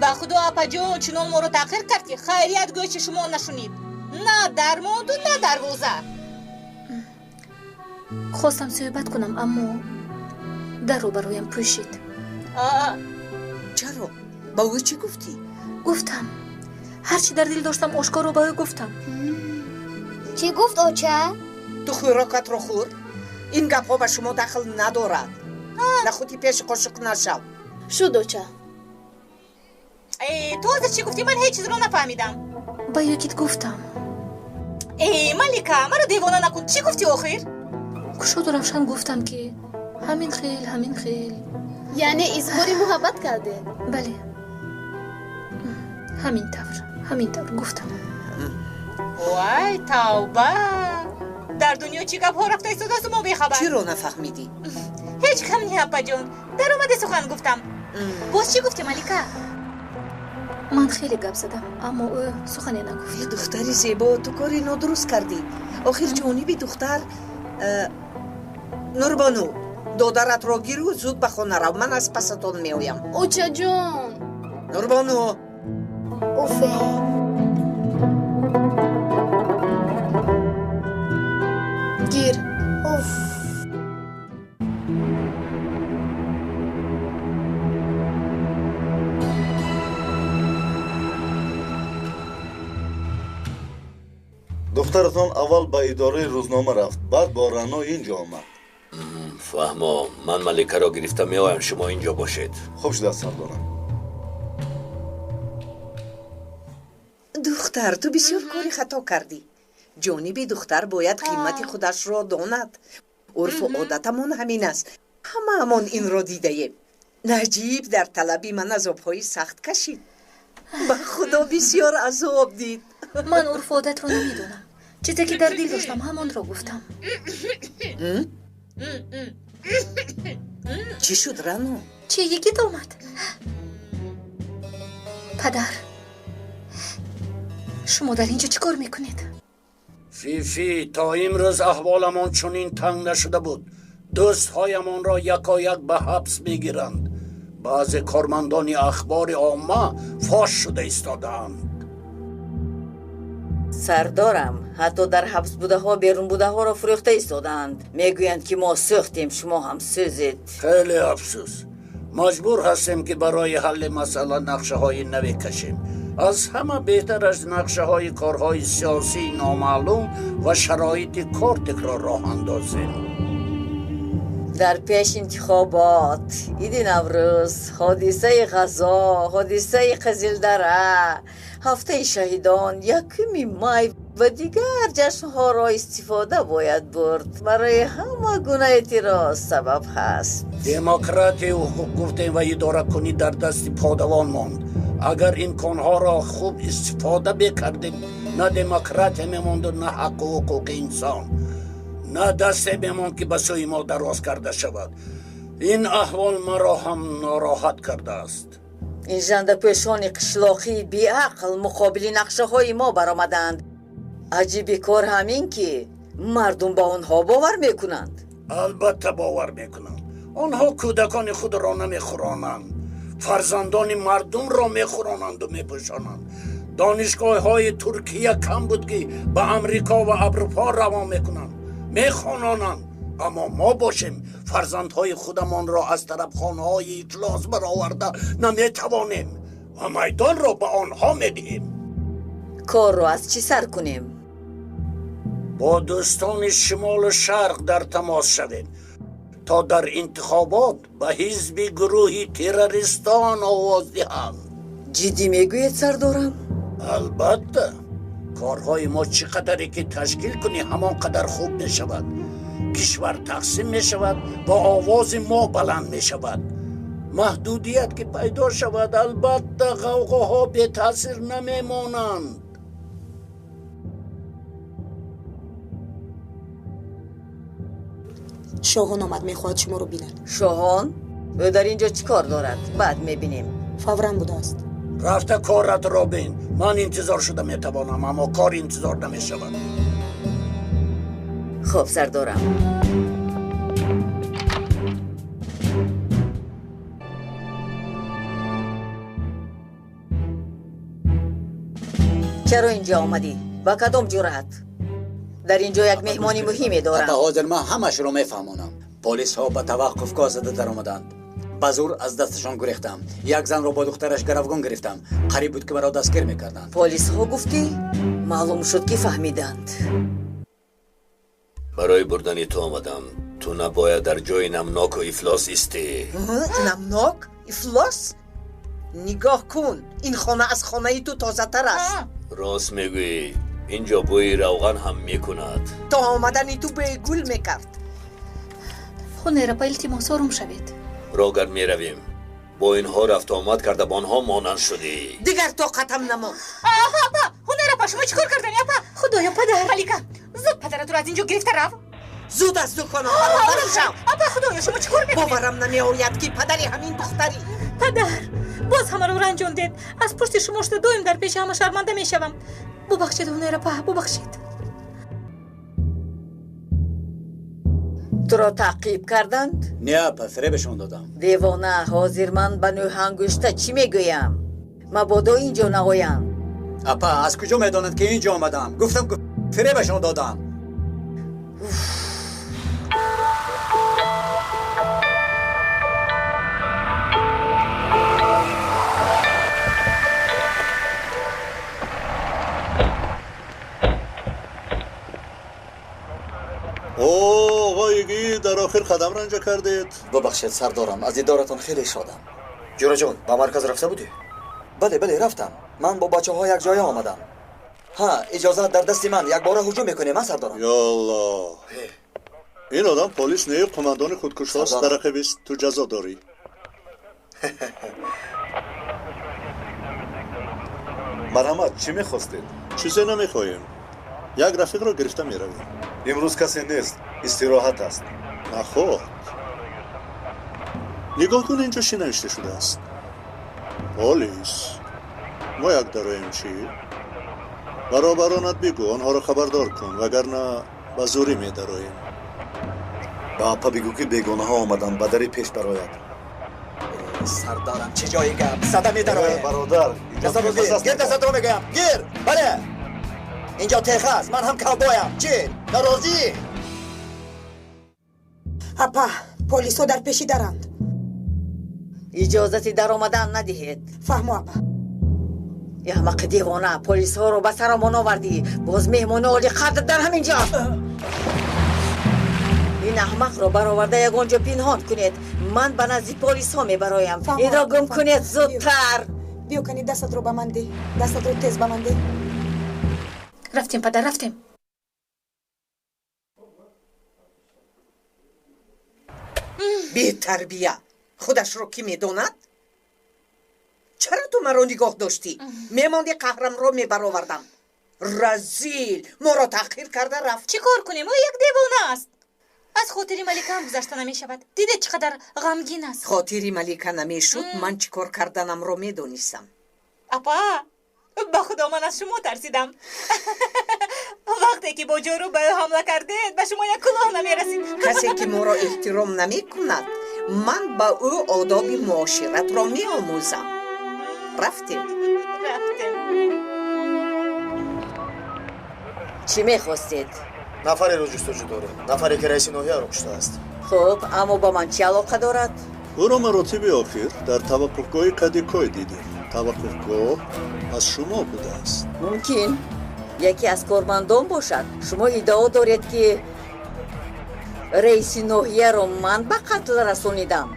Ба худо, апаҷон, чунон моро таъхир кард, ки хайрият гӯши шумо нашунид. На дар монду, на дарвоза. Хостам суҳбат кунам, аммо дарро бароям пӯшид. Чаро? Ба ӯ чӣ гуфтӣ? Гуфтам. Ҳар чӣ дар дил доштам, ошкоро ба ӯ гуфтам. Чӣ гуфт, оча? Ту хӯрокатро хӯр. Ин гапҳо ба шумо дахл надорад. На худи пеши қошуқ нашав. Шуд, оча. Ту ҳозир чӣ гуфтӣ? Ман ҳеҷ чизро нафаҳмидам. Ба йигит гуфтам. Э, Малика, маро девона накун. Чӣ гуфтӣ охир? Кушоду равшан гуфтам, ки ҳамин хел, ҳамин хел. Яъне изҳори муҳаббат кардед? Бале, ҳамин тавр, ҳамин тавр гуфтам. Вай, тавба! Дар дунё чӣ гапҳо рафта истодасту мо бехабар? Чиро нафаҳмидӣ? Ҳеҷ кам не, апаҷон. Даромаде сухан гуфтам. Боз чӣ гуфтӣ, Малика? Ман хеле гап задам, аммо ӯ сухане нагуфт. Духтари зебо, ту кори нодуруст кардӣ. Охир ҷониби духтар. Нурбону, додаратро гиру зуд ба хона рав. Ман аз пасатон меоям. Очаҷон. Нурбону. Уфе. Гир. Уф. Духтаратон аввал ба идораи рӯзнома рафт, баъд бо Рано инҷо омад. Фаҳмо, ман Маликаро гирифта меоям, шумо инҷо бошед. Хуб шудааст, сардорам. Духтар, ту бисёр кори хато кардӣ. Ҷониби духтар бояд қимати худашро донад. Урфу одатамон ҳамин аст. Ҳамаамон инро дидаем. Наҷиб дар талаби ман азобҳои сахт кашид. Ба худо бисёр азоб дид. Ман урфу одатро намедонам. Чизе ки дар дил доштам, ҳамонро гуфтам. Чӣ шуд, Рано? Чӣ, йигит омад? Падар, шумо дар инҷо чӣ кор мекунед? Фифи, то имрӯз аҳволамон чунин танг нашуда буд. Дӯстҳоямонро якояк ба ҳабс мегиранд. Баъзе кормандони ахбори омма фош шуда истодаанд. Сардорам, ҳатто дар ҳабсбудаҳо берунбудаҳоро фурӯхта истодаанд. Мегӯянд, ки мо сӯхтем, шумо ҳам сӯзед. Хеле афсӯс. Маҷбур ҳастем, ки барои ҳалли масъала нақшаҳои наве кашем. Аз ҳама беҳтараш нақшаҳои корҳои сиёсии номаълум ва шароити кортикро роҳ андозем. Дар пеш интихобот, иди Наврӯз, ҳодисаи ғазо, ҳодисаи Қизилдара, ҳафтаи шаҳидон, 1 май ва дигар ҷашнҳоро истифода бояд бурд. Барои ҳама гуна эътироз сабаб ҳаст. Демократию ҳуқуқ гуфтем ва идоракунӣ дар дасти подавон монд. Агар имконҳоро хуб истифода мекардем, на демократия мемонду, на ҳаққу ҳуқуқи инсон, на дасте мемонд, ки ба сӯи мо дароз карда шавад. Ин аҳвол маро ҳам нороҳат кардааст. Ин жандапӯшони қишлоқии беақл муқобили нақшаҳои мо баромаданд. Аҷиби кор ҳамин, ки мардум ба онҳо бовар мекунанд. Албатта бовар мекунанд. Онҳо кӯдакони худро намехӯронанд, фарзандони мардумро мехӯронанду мепӯшонанд. Донишгоҳҳои Туркия кам буд, ки ба Амрико ва Аврупо равон мекунанд, мехононанд. Аммо мо бошем, фарзандҳои худамонро аз тарабхонаҳои ифлос бароварда наметавонем ва майдонро ба онҳо медиҳем. Корро аз чӣ сар кунем? Бо дӯстони шимолу шарқ дар тамос шавем, то дар интихобот ба ҳизби гурӯҳи террористон овоз диҳанд. Ҷиддӣ мегӯед, сардорам? Албатта. Корҳои мо чӣ қадаре ки ташкил кунӣ, ҳамон қадар хуб мешавад. Кишвар тақсим мешавад ва овози мо баланд мешавад. Маҳдудият ки пайдо шавад, албатта ғавғоҳо бетаъсир намемонанд. Шоҳон омад, мехоҳад шуморо бинад. Шоҳон? Ӯ дар ин ҷо чӣ кор дорад? Баъд мебинем. Фавран будааст. Рафта коратро бин. Ман интизор шуда метавонам, аммо кор интизор намешавад. Хуб, сардорам. Чаро инҷо омадӣ? Ба кадом ҷуръат? Дар инҷо як меҳмони муҳиме дорам. Апа, ҳозир ман ҳамашро мефаҳмонам. Полисҳо ба таваққуфгоҳ зада даромаданд. Ба зур аз дасташон гурехтам. Як занро бо духтараш гаравгон гирифтам. Қариб буд, ки маро дастгир мекарданд. Полисҳо гуфтӣ? Маълум шуд, ки фаҳмиданд. Барои бурдани ту омадам. Ту набояд дар ҷои намноку ифлос истӣ. Намнок? Ифлос? Нигоҳ кун, ин хона аз хонаи ту тозатар аст. Рост мегӯӣ. Инҷо бӯи равған ҳам мекунад. То омадани ту бӯи гул мекард. Хунера, па илтимос, ором шавед. Рогар меравем. Бо инҳо рафту омад карда ба онҳо монанд шудӣ. Дигар тоқатам намонд. Апа, Ҳунер апа, шумо чӣ кор кардани, апа? Худоё, падар. Малика, зуд падаратро аз инҷо гирифта рав. Зуд аз дуконам бародар шав. Апа, худоё, шумо чӣ кор мекунед? Боварам намеояд, ки падари ҳамин духтарӣ. Падар, боз ҳамаро ранҷондед. Аз пушти шумо шуда доим дар пеши ҳама шарманда мешавам. Бубахшед, Ҳунайрапа, бубахшед. Туро таъқиб карданд? Не, апа, фиребашон додам. Девона, ҳозир ман ба нӯҳангушта чӣ мегӯям? Мабодо ин ҷо наоянд. Апа, аз куҷо медонанд, ки ин ҷо омадам? Гуфтам, ки фиребашон додам. Оғои, дар охир қадам ранҷа кардед. Бубахшед, сардорам, аз дидоратон хеле шодам. Ҷӯраҷон, ба марказ рафта будӣ? Бале, бале, рафтам. Ман бо бачаҳо якҷоя омадам. Ҳа, иҷозат дар дасти ман, якбора ҳуҷум мекунем, а сардорам? Ё Аллоҳ, ин одам полис не, қумандони худкушост. Дар ақибист, ту ҷазо дорӣ. Марҳамат, чӣ мехостед? Чизе намехоҳем, як рафиқро гирифта меравем. Имрӯз касе нест, истироҳат аст. Наход, нигоҳ кун, инҷо чӣ навишта шудааст? Полис. Мо як дароем. Чӣ? Баробаронат бигӯ, онҳоро хабардор кун, вагарна ба зӯрӣ медароем. Ба апа бигӯ, ки бегонаҳо омаданд, ба дари пеш барояд. Сардарам, чӣ ҷои гап зада медароем? Бародар, гир дастатро мегӯям, гир. Бале, инҷо теха аст, ман ҳам кавбоям. Чӣ, норозӣ? Апа, полисҳо дар пеши даранд. Иҷозати даромадан надиҳед. Фаҳмо, апа. Аҳмақи девона, полисҳоро ба сарамон овардӣ. Боз меҳмони олиқадр дар ҳамин ҷо. Ин аҳмақро бароварда ягон ҷо пинҳон кунед. Ман ба назди полисҳо мебароям. Инро гум кунед зудтар. Биё, кани, дастатро ба ман деҳ, дастатро тез ба ман деҳ. Рафтем, падар, рафтем. Бетарбия, худашро кӣ медонад? Чаро ту маро нигоҳ доштӣ? Мемонди, қаҳрамро мебаровардам. Разил, моро таҳқир карда рафт. Чӣ кор кунем? Ӯ як девона аст. Аз хотири маликаам гузашта намешавад. Дидед, чӣ қадар ғамгин аст? Хотири малика намешуд, ман чӣ кор карданамро медонистам. Апа, ба худо, ман аз шумо тарсидам. Вақте ки бо ҷорӯ ба ӯ ҳамла кардед, ба шумо як кулоҳ намерасид. Касе ки моро эҳтиром намекунад, ман ба ӯ одоби муоширатро меомӯзам. Рафтем. Рафтем. Чӣ мехостед? Нафареро ҷустуҷӯ дорем, нафаре ки раиси ноҳияро куштааст. Хуб, аммо ба ман чӣ алоқа дорад? Ӯро маротиби охир дар таваққуфгоҳи Кадикой дидем. Таваққуфгоҳ аз шумо будааст. Мумкин яке аз кормандон бошад. Шумо иддао доред, ки раиси ноҳияро ман ба қатл расонидам?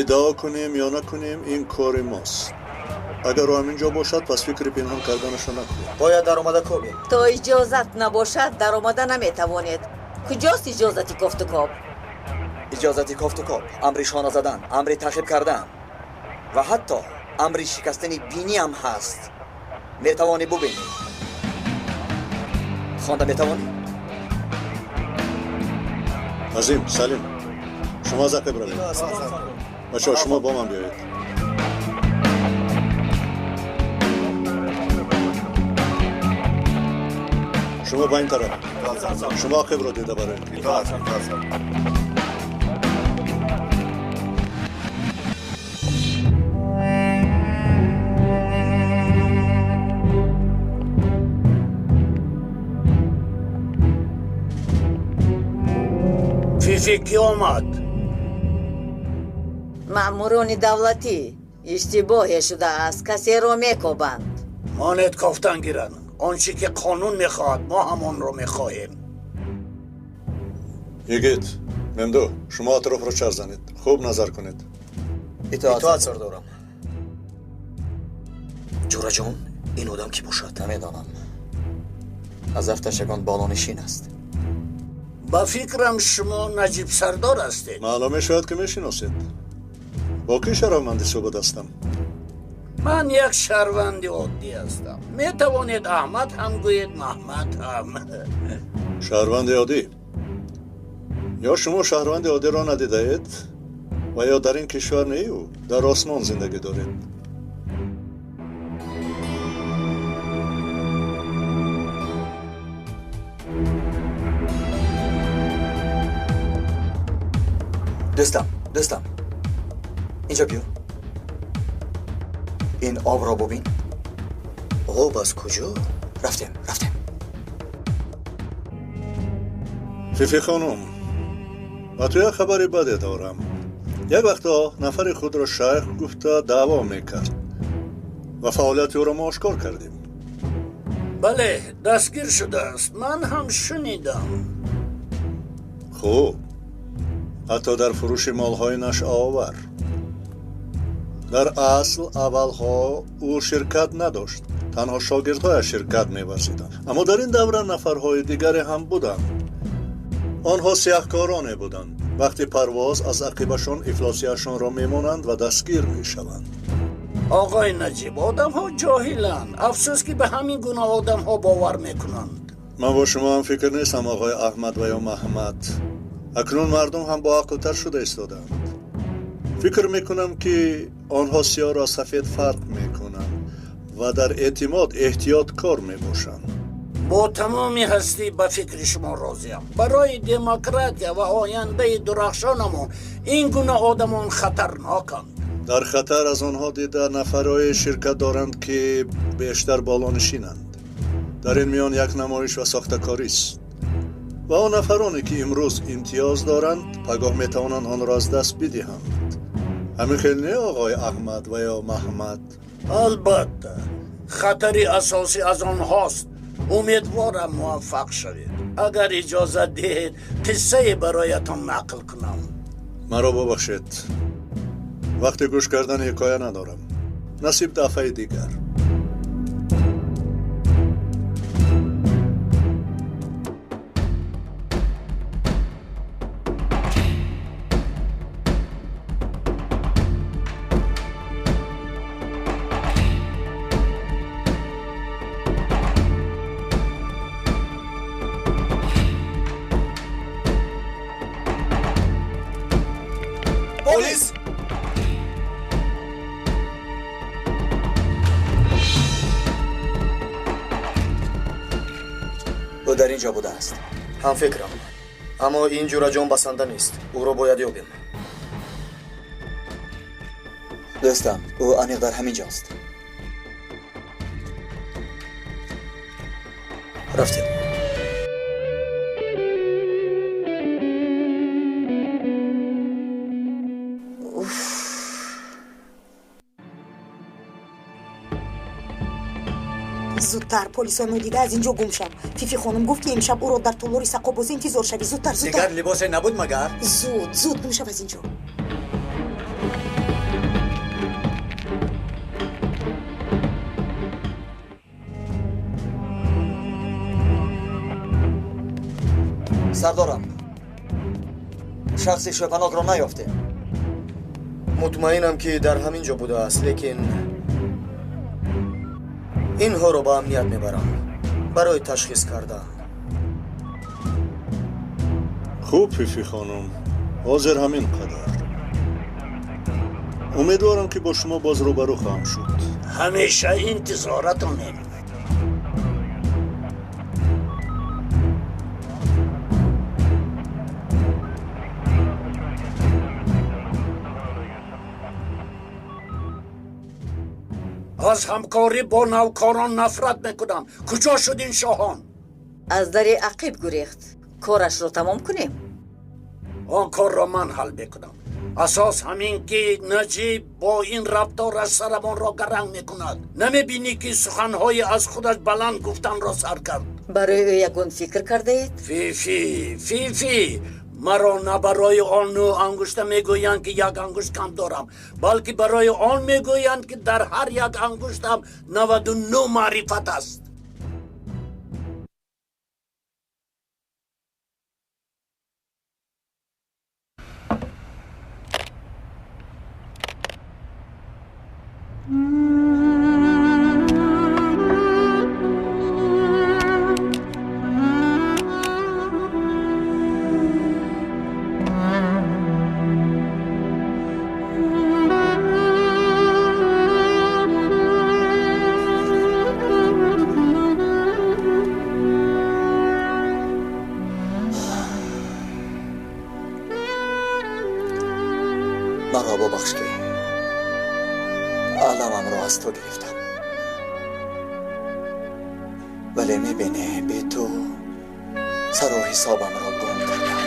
Иддао кунем ё накунем, ин кори мост. Агар ӯ ҳамин ҷо бошад, пас фикри пинҳон карданашро накунед. Бояд даромада кобем. То иҷозат набошад, даромада наметавонед. Куҷост иҷозати кофтукоб? Иҷозати кофтукоб, амри шона задан, амри таъқиб кардан ва ҳатто амри шикастани биниам ҳаст. Метавонӣ бубинӣ. Хонда метавонӣ? Азим, Салим, шумо аз ақиб равед. Бачаҳо, шумо бо ман биёед. Шумо ба ин тараф, шумо ақибро дида бароед. Фифи, кӣ омад? Маъмурони давлатӣ, иштибоҳе шудааст, касеро мекобанд. Монед кофтан гиранд. Он чӣ ки қонун мехоҳад, мо ҳамонро мехоҳем. Йигит, Мемду, шумо атрофро чарх занед, хуб назар кунед. Итоат, сардорам. Ҷӯраҷон, ин одам кӣ бошад? Намедонам. Аз афташ ягон болонишин аст. Ба фикрам, шумо Наҷиб сардор ҳастед. Маълум мешавад, ки мешиносед. Бо кӣ шарафманди суҳбат ҳастам? Ман як шаҳрванди оддӣ ҳастам. Метавонед Аҳмад ҳам гӯед, Маҳмад ҳам. Шаҳрванди оддӣ, Ё шумо шаҳрванди оддиро надидаед ва ё дар ин кишвар нею дар осмон зиндагӣ доред. Дӯстам, дӯстам, инҷо биё. Ин обро бубин. Об аз куҷо? Рафтем, рафтем. Фифи хонум, ба ту як хабари баде дорам. Як вақтҳо нафари худро шайх гуфта даъво мекард ва фаъолияти ӯро мо ошкор кардем. Бале, дастгир шудааст. Ман ҳам шунидам. Хуб, ҳатто дар фурӯши молҳои нашъаовар. Дар асл аввалҳо ӯ ширкат надошт, танҳо шогирдҳояш ширкат меварзиданд. Аммо дар ин давра нафарҳои дигаре ҳам буданд. Онҳо сиёҳкороне буданд. Вақти парвоз аз ақибашон ифлосияшонро мемонанд ва дастгир мешаванд. Оғои Наҷиб, одамҳо ҷоҳиланд. Афсӯс, ки ба ҳамин гуна одамҳо бовар мекунанд. Ман бо шумо ҳам фикр нестам, оғои Аҳмад ва ё Маҳмад. Акнун мардум ҳам боақлтар шуда истодаанд. Фикр мекунам, ки онҳо сиёҳро сафед фарқ мекунанд ва дар эътимод эҳтиёткор мебошанд. Бо тамоми ҳастӣ ба фикри шумо розиям. Барои демократия ва ояндаи дурахшонамон ин гуна одамон хатарноканд. Дар хатар аз онҳо дида нафарҳое ширкат доранд, ки бештар болонишинанд. Дар ин миён як намоиш ва сохтакорист. Ва он нафароне, ки имрӯз имтиёз доранд, пагоҳ метавонанд онро аз даст бидиҳанд. Ҳамин хел не, оғои Аҳмад ва ё Маҳмад? Албатта, хатари асосӣ аз онҳост. Умедворам муваффақ шавед. Агар иҷозат диҳед, қиссае бароятон нақл кунам. Маро бубахшед, вақти гӯш кардани ҳикоя надорам. Насиб дафъаи дигар. Полис! Ӯ дар ин ҷо будааст. Ҳамфикрам, аммо ин ҷураҷон басанда нест. Ӯро бояд ёбем. Дӯстам, ӯ аниқ дар ҳамин ҷост. Рафтем. Зудтар полисонро дида аз ин ҷо гум шав. Фифи хонум гуфт, ки имшаб ӯро дар толори сақобозӣ интизор шавӣ. Зудтар, зудтар. Дигар либосе набуд магар? Зуд, зуд гум шав аз ин ҷо. Сардорам, шахси шӯпанокро наёфтем. Мутмаинам, ки дар ҳамин ҷо будааст, лекин инҳоро ба амният мебарам барои ташхис кардан. Хуб, Фифи хонум, ҳозир ҳамин қадар. Умедворам, ки бо шумо боз рӯбарӯ хоҳам шуд. Ҳамеша интизоратонем. Аз ҳамкорӣ бо навкорон нафрат мекунам. Куҷо шуд ин шоҳон? Аз дари ақиб гурехт. Корашро тамом кунем. Он корро ман ҳал мекунам. Асос ҳамин, ки Наҷиб бо ин рафтораш сарамонро гаранг мекунад. Намебинӣ, ки суханҳои аз худаш баланд гуфтанро сар кард? Барои ӯ ягон фикр кардаед? Фифи, Фифи, маро на барои он нӯ ангушта мегӯянд, ки як ангушт кам дорам, балки барои он мегӯянд, ки дар ҳар як ангуштам 99 маърифат аст. Маро бубахш ки аламамро аз ту гирифтам. Вале мебинӣ, бе ту сару ҳисобамро гум кардам.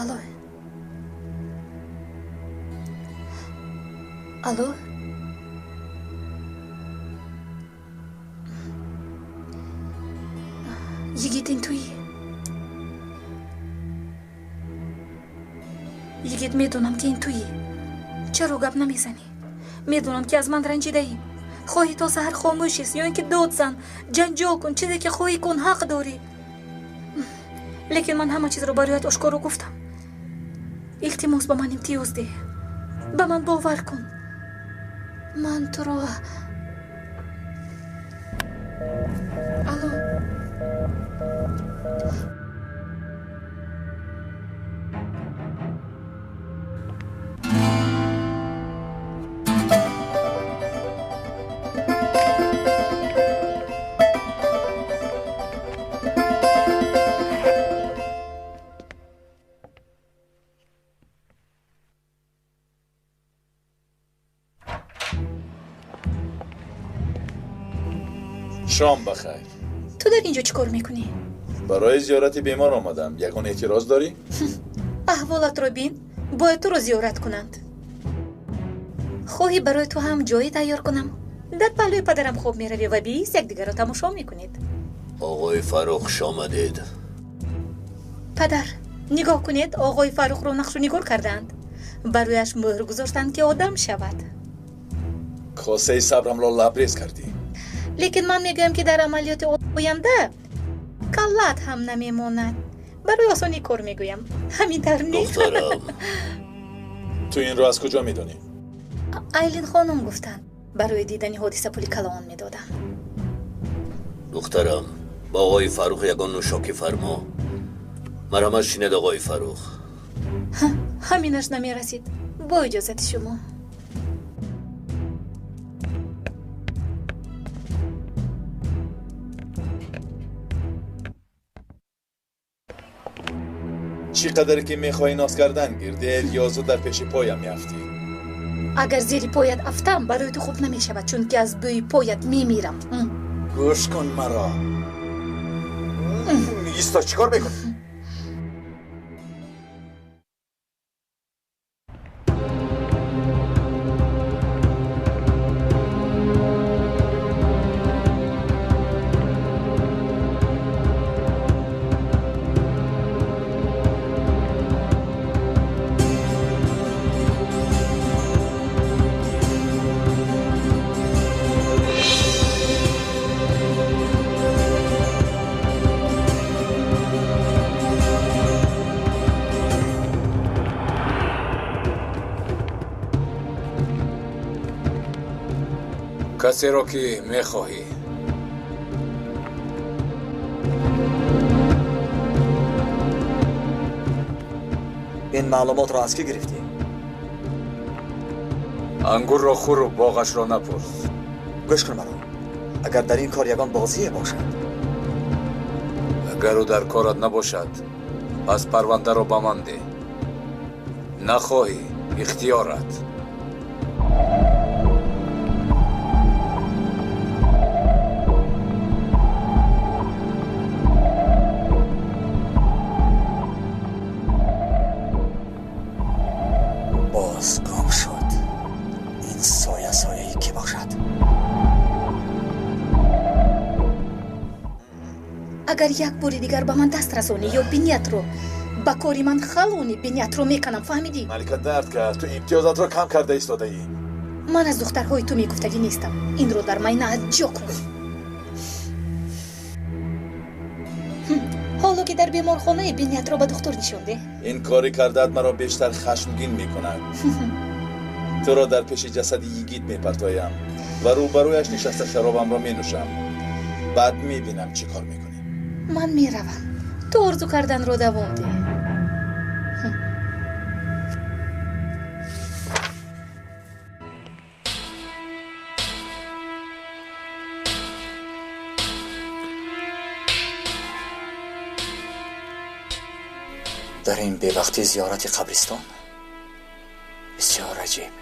Алло. Алло. Йигит, ин туӣ? Йигит, медонам, ки ин туӣ. Чаро гап намезанӣ? Медонам, ки аз ман ранҷидаӣ. Хоҳӣ то саҳар хомӯш ист, ё ин ки дод зан, ҷанҷол кун, чизе ки хоҳӣ кун, ҳақ дорӣ. Лекин ман ҳама чизро бароят ошкоро гуфтам. Илтимос, ба ман имтиёз деҳ. Ба ман бовар кун. Ман туро. Алло. Шом бахайр. Ту дар инҷо чӣ кор мекунӣ? Барои зиёрати бемор омадам. Ягон эътироз дорӣ? Аҳволатро бин, бояд туро зиёрат кунанд. Хоҳӣ барои ту ҳам ҷое тайёр кунам? Дар паҳлӯи падарам хоб меравӣ ва бист якдигарро тамошо мекунед. Оғои Фаррух, хуш омадед. Падар, нигоҳ кунед, оғои Фаррухро нақшу нигор кардаанд. Барояш мӯҳр гузоштанд, ки одам шавад. Косаи сабрамро лабрез кардӣ. Лекин ман мегӯям, ки дар амалиёти оянда каллат ҳам намемонад. Барои осонии кор мегӯям. Ҳамин тавр нест? Духтарам. Ту инро аз куҷо медонӣ? Айлин хонум гуфтанд, барои дидани ҳодиса пули калон медодам. Духтарам, ба оғои Фаррух ягон нӯшокӣ фармо. Марҳамат, шинед, оғои Фаррух. Ҳаминаш намерасид. Бо иҷозати шумо. Чӣ қадаре ки мехоҳӣ ноз кардан гир, дер ё зуд дар пеши поям меафтӣ. Агар зери поят афтам, барои ту хуб намешавад, чунки аз бӯи поят мемирам. Гӯш кун маро. Исто, чӣ кор мекунӣ? Касеро ки мехоҳӣ. Ин маълумотро аз кӣ гирифтӣ? Ангурро хӯру боғашро напурс. Гӯш кун маро. Агар дар ин кор ягон бозие бошад. Агар ӯ дар корат набошад, пас парвандаро ба ман деҳ. Нахоҳӣ, ихтиёрат. Боз гум шуд. Ин соя сояи кӣ бошад? Агар як бори дигар ба ман даст расонӣ ё биниятро ба кори ман халонӣ, биниятро меканам, фаҳмидӣ? Малика, дард кард. Ту имтиёзатро кам карда истодаӣ. Ман аз духтарҳои ту мегуфтагӣ нестам. Инро дар майнаат ҷо кун. Ҳоло ки дар беморхонаи биниятро ба духтур нишон деҳ. Ин кори кардаат маро бештар хашмгин мекунад. Туро дар пеши ҷасади йигит мепартоям ва рӯбарӯяш нишаста шаробамро менӯшам. Баъд мебинам чӣ кор мекунӣ. Ман меравам. Ту орзу карданро давом деҳ. Дар ин бевақтӣ зиёрати қабристон бисёр аҷиб.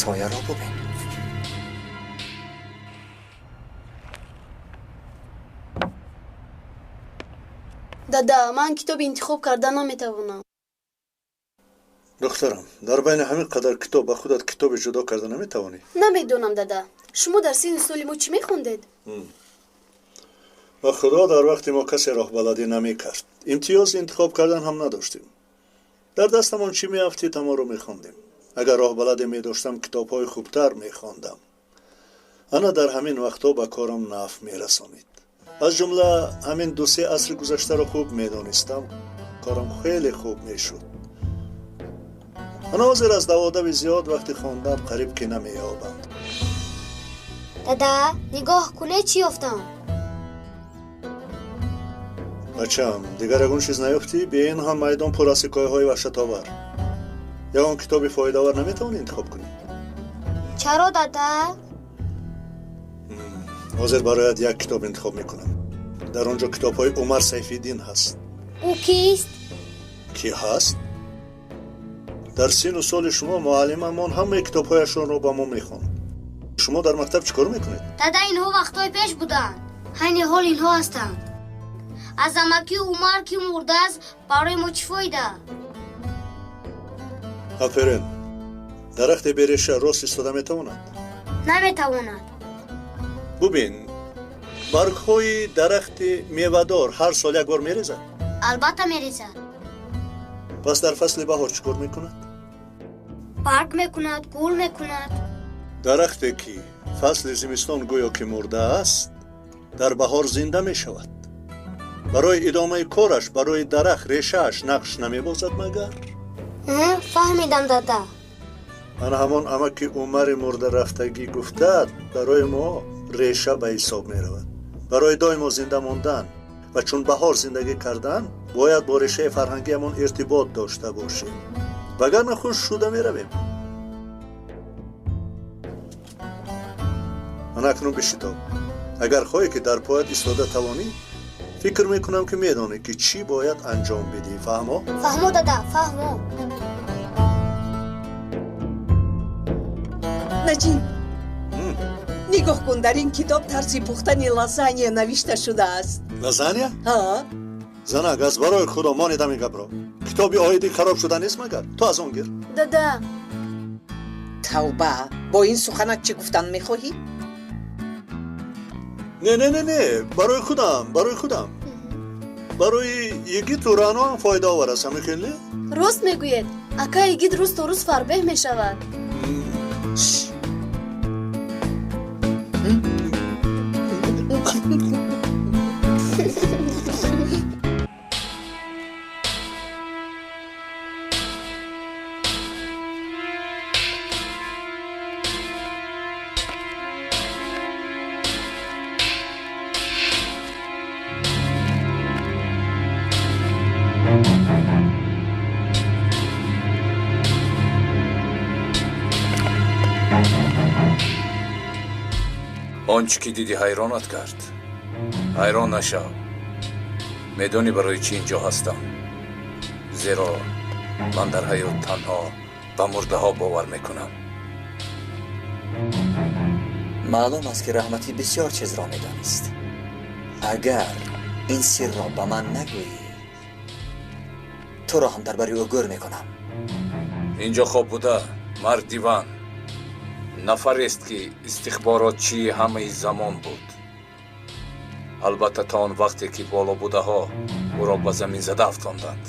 Соя ро бубин. Дада, ман китоби интихоб карда наметавонам. Духтарам, дар байни ҳамин қадар китоб ба худат китобе ҷудо карда наметавонӣ? Намедонам, дада. Шумо дар синни соли мо чӣ мехондед? Ба худо, дар вақти мо касе роҳбаладӣ намекард. Имтиёз интихоб кардан ҳам надоштем. Дар дастамон чӣ меафтид, ҳамонро мехондем. Агар роҳбаладе медоштам, китобҳои хубтар мехондам. Ана дар ҳамин вақтҳо ба корам нафъ мерасонид. Аз ҷумла ҳамин ду-се асри гузаштаро хуб медонистам, корам хеле хуб мешуд. Ана ҳозир аз даводави зиёд вақти хондан қариб ки намеёбам. Дада, нигоҳ кунед чӣ ёфтам. Бачам, дигар ягон чиз наёфтӣ? Бе ин ҳам майдон пур аз ҳикояҳои ваҳшатовар. Ягон китоби фоидаовар наметавонӣ интихоб кунӣ? Чаро, дада? Ҳозир барояд як китоб интихоб мекунам. Дар он ҷо китобҳои Умар Сайфиддин ҳаст. Ӯ кист? Ки ҳаст? Дар сину соли шумо муаллимамон ҳамаи китобҳояшонро ба мо мехонд. Шумо дар мактаб чӣ кор мекунед? Дада, инҳо вақтҳои пеш буданд. Ҳайни ҳол инҳо ҳастанд. Аз амаки Умар ки мурдааст, барои мо чӣ фоида? Аферин. Дарахти береша рост истода метавонад? Наметавонад. Бубин, баргҳои дарахти мевадор ҳар сол як бор мерезад? Албатта мерезад. Пас дар фасли баҳор чӣ кор мекунад? Барг мекунад, гул мекунад. Дарахте ки фасли зимистон гӯё ки мурдааст, дар баҳор зинда мешавад. Барои идомаи кораш барои дарахт решааш нақш намебозад магар? Фаҳмидам, дада. Ана ҳамон амаки Умари мурдарафтагӣ гуфтад, барои мо реша ба ҳисоб меравад. Барои доимо зинда мондан ва чун баҳор зиндагӣ кардан бояд бо решаи фарҳангиамон иртибот дошта бошем, вагарна хушк шуда меравем. Ана акнун бишитоб. Агар хоҳӣ ки дар поят истода тавонӣ, фикр мекунам ки медонӣ ки чӣ бояд анҷом бидиҳӣ. Фаҳмо? Фаҳмо, дада, фаҳмо. Наҷиб, нигоҳ кун, дар ин китоб тарзи пухтани лазанья навишта шудааст. Лазанья? Ҳа. Занак, аз барои худо монидам ин гапро. Китоби оиди хароб шуда нест магар? Ту аз он гир. Дада. Тавба, бо ин суханат чӣ гуфтан мехоҳӣ? Не, не, не, не, барои худам, барои худам. Барои йигиту Рано ҳам фоидаовар аст, ҳамин хел не? Рост мегӯед, ака йигит рӯз то рӯз фарбеҳ мешавад. Он чӣ ки дидӣ ҳайронат кард. Ҳайрон нашав. Медонӣ барои чӣ инҷо ҳастам? Зеро ман дар ҳаёт танҳо ба мурдаҳо бовар мекунам. Маълум аст, ки Раҳматӣ бисёр чизро медонист. Агар ин сирро ба ман нагӯӣ, туро ҳам дар бари ӯ гӯр мекунам. Инҷо хоб буда мардиван нафарест, ки истихборотчии ҳамаи замон буд. Албатта, то он вақте ки болобудаҳо ӯро ба замин зада афтонданд.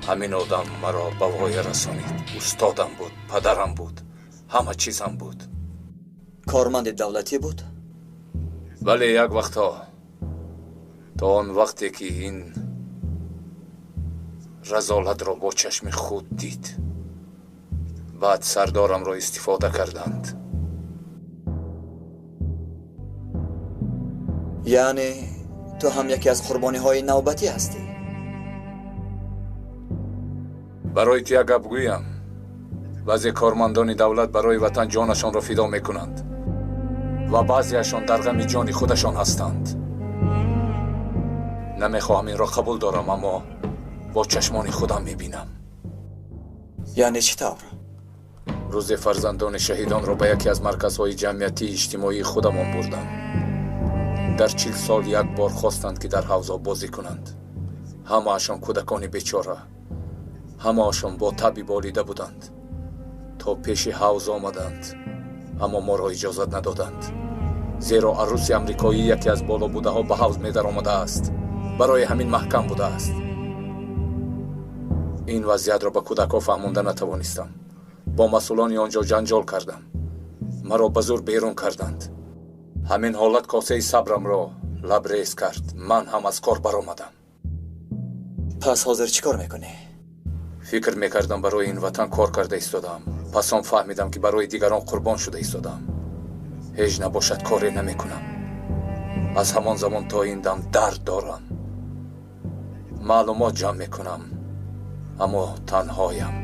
Ҳамин одам маро ба воя расонид. Устодам буд, падарам буд, ҳама чизам буд. Корманди давлатӣ буд? Бале, як вақтҳо. То он вақте ки ин разолатро бо чашми худ дид. Баъд сардорамро истифода карданд. Яъне ту ҳам яке аз қурбониҳои навбатӣ ҳастӣ? Барои ту як гап гӯям. Баъзе кормандони давлат барои ватан ҷонашонро фидо мекунанд ва баъзеашон дар ғами ҷони худашон ҳастанд. Намехоҳам инро қабул дорам, аммо бо чашмони худам мебинам. Яъне чӣ тавр? Рӯзе фарзандони шаҳидонро ба яке аз марказҳои ҷамъиятии иҷтимоии худамон бурдам. Дар 40 сол як бор хостанд, ки дар ҳавзо бозӣ кунанд. Ҳамаашон кӯдакони бечора, ҳамаашон бо таби болида буданд. То пеши ҳавз омаданд, аммо моро иҷозат надоданд, зеро арӯси амрикоӣ яке аз болобудаҳо ба ҳавз медаромадааст. Барои ҳамин маҳкам будааст. Ин вазъиятро ба кӯдакҳо фаҳмонда натавонистам. Бо масъулони он ҷо ҷанҷол кардам. Маро ба зур берун карданд. Ҳамин ҳолат косаи сабрамро лабрез кард. Ман ҳам аз кор баромадам. Пас ҳозир чӣ кор мекунӣ? Фикр мекардам барои ин ватан кор карда истодаам. Пас он фаҳмидам, ки барои дигарон қурбон шуда истодаам. Ҳеҷ набошад, коре намекунам. Аз ҳамон замон то ин дам дард дорам. Маълумот ҷамъ мекунам, аммо танҳоям.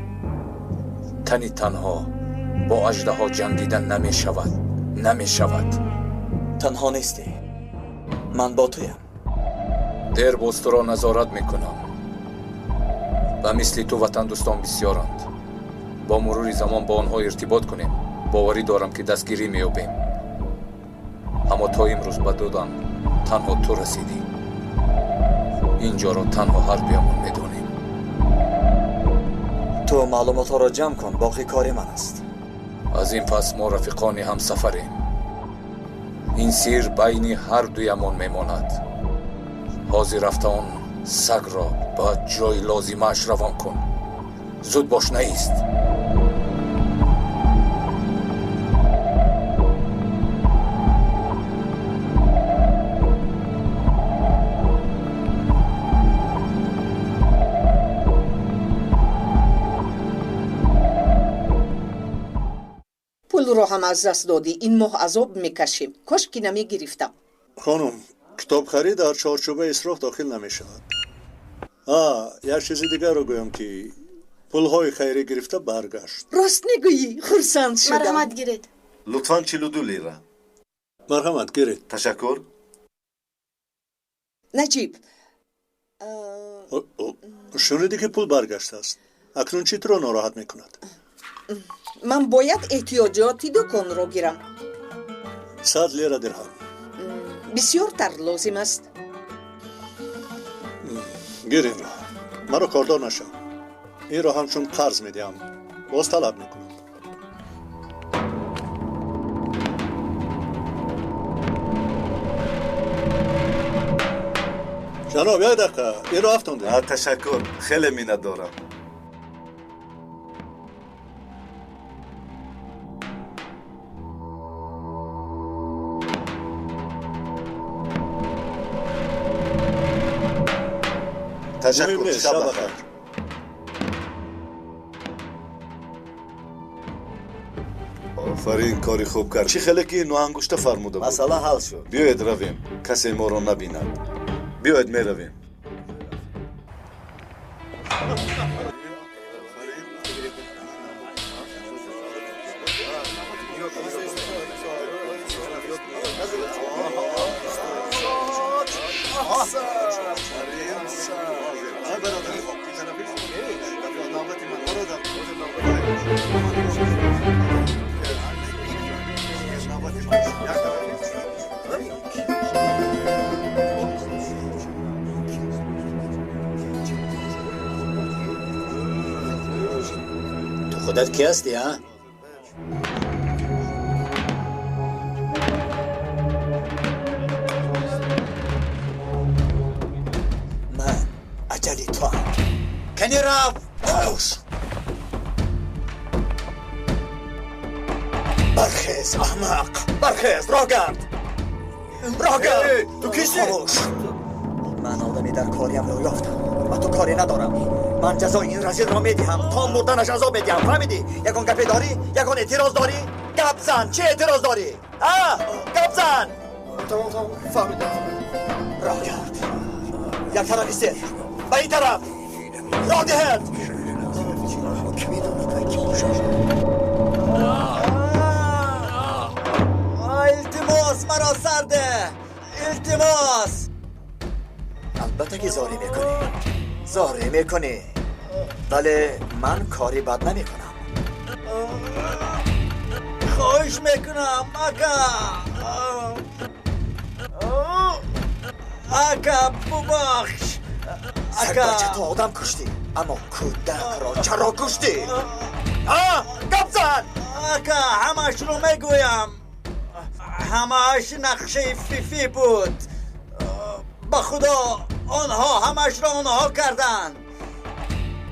Тани танҳо бо аждаҳо ҷангида намешавад, намешавад. Танҳо нестӣ, ман бо туям. Дер боз туро назорат мекунам. Ба мисли ту ватандӯстон бисёранд. Бо мурури замон бо онҳо иртибот кунем. Боварӣ дорам, ки дастгирӣ меёбем. Аммо то имрӯз ба додам танҳо ту расидӣ. Ин ҷоро танҳо ҳар дуямон медонем. Ту маълумотҳоро ҷамъ кун, боқӣ кори ман аст. Аз ин пас мо рафиқони ҳамсафарем. Ин сир байни ҳар дуямон мемонад. Ҳозир рафта он сагро ба ҷои лозимааш равон кун. Зуд бош, наист. Пулро ҳам аз даст додӣ. Ин моҳ азоб мекашем. Кош ки намегирифтам. Хонум, китобхарӣ дар чорчӯбаи исроф дохил намешавад. Як чизи дигарро гӯям, ки пулҳои хайрӣ гирифта баргашт. Рост мегӯӣ? Хурсанд шудам. Марҳамат, гиред. Лутфан 42 лира. Марҳамат, гиред. Ташаккур. Наҷиб, Шунидӣ, ки пул баргаштааст. Акнун чӣ туро нороҳат мекунад? Ман бояд эҳтиёҷоти дуконро гирам. 100 лира дирҳам. Бисёртар лозим аст. Гир инро, маро кордор нашав. Инро ҳамчун қарз медиҳам, боз талаб мекунам. Ҷаноб, як дақиқа, инро афтондед. Ташаккур, хеле миннатдорам. Ташаккур, шаб бахайр. Офарин, кори хуб кард. Чӣ хеле ки ноангушта фармуда буд. Масъала ҳал шуд. Биёед равем, касе моро набинад. Биёед, меравем. Ту худат ки ҳастӣ, а? Ман аҷали туам. Кани рав, хомӯш! Бархез, аҳмақ! Бархез, роҳ гард! Роҳ гард! Ту кистӣ? Хомӯш! Ман одами дар кориамро ёфтам. Ба ту коре надорам. Ман ҷазои ин разилро медиҳам. То мурданаш азоб медиҳам. Фаҳмидӣ? Ягон гапе дорӣ? Ягон эътироз дорӣ? Гап зан! Чӣ эътироз дорӣ? А? Гап зан! Тамом, тамом, фаҳмидам. Роҳ гард! Як тарафи сер! Ба ин тараф! Роҳ диҳед! Илтимос, маро сарде! Илтимос! Албатта ки зорӣ мекунӣ. Зорӣ мекунӣ. Вале ман кори бад намекунам. Хоҳиш мекунам, ака! Ака, бубахш! Ака! Сагбача, ту одам куштӣ, аммо кӯдакро чаро куштӣ? А? Гап зан! Ака, ҳамаашро мегӯям. Ҳамааш нақшаи Фифӣ буд. Ба Худо, онҳо ҳамаашро онҳо карданд.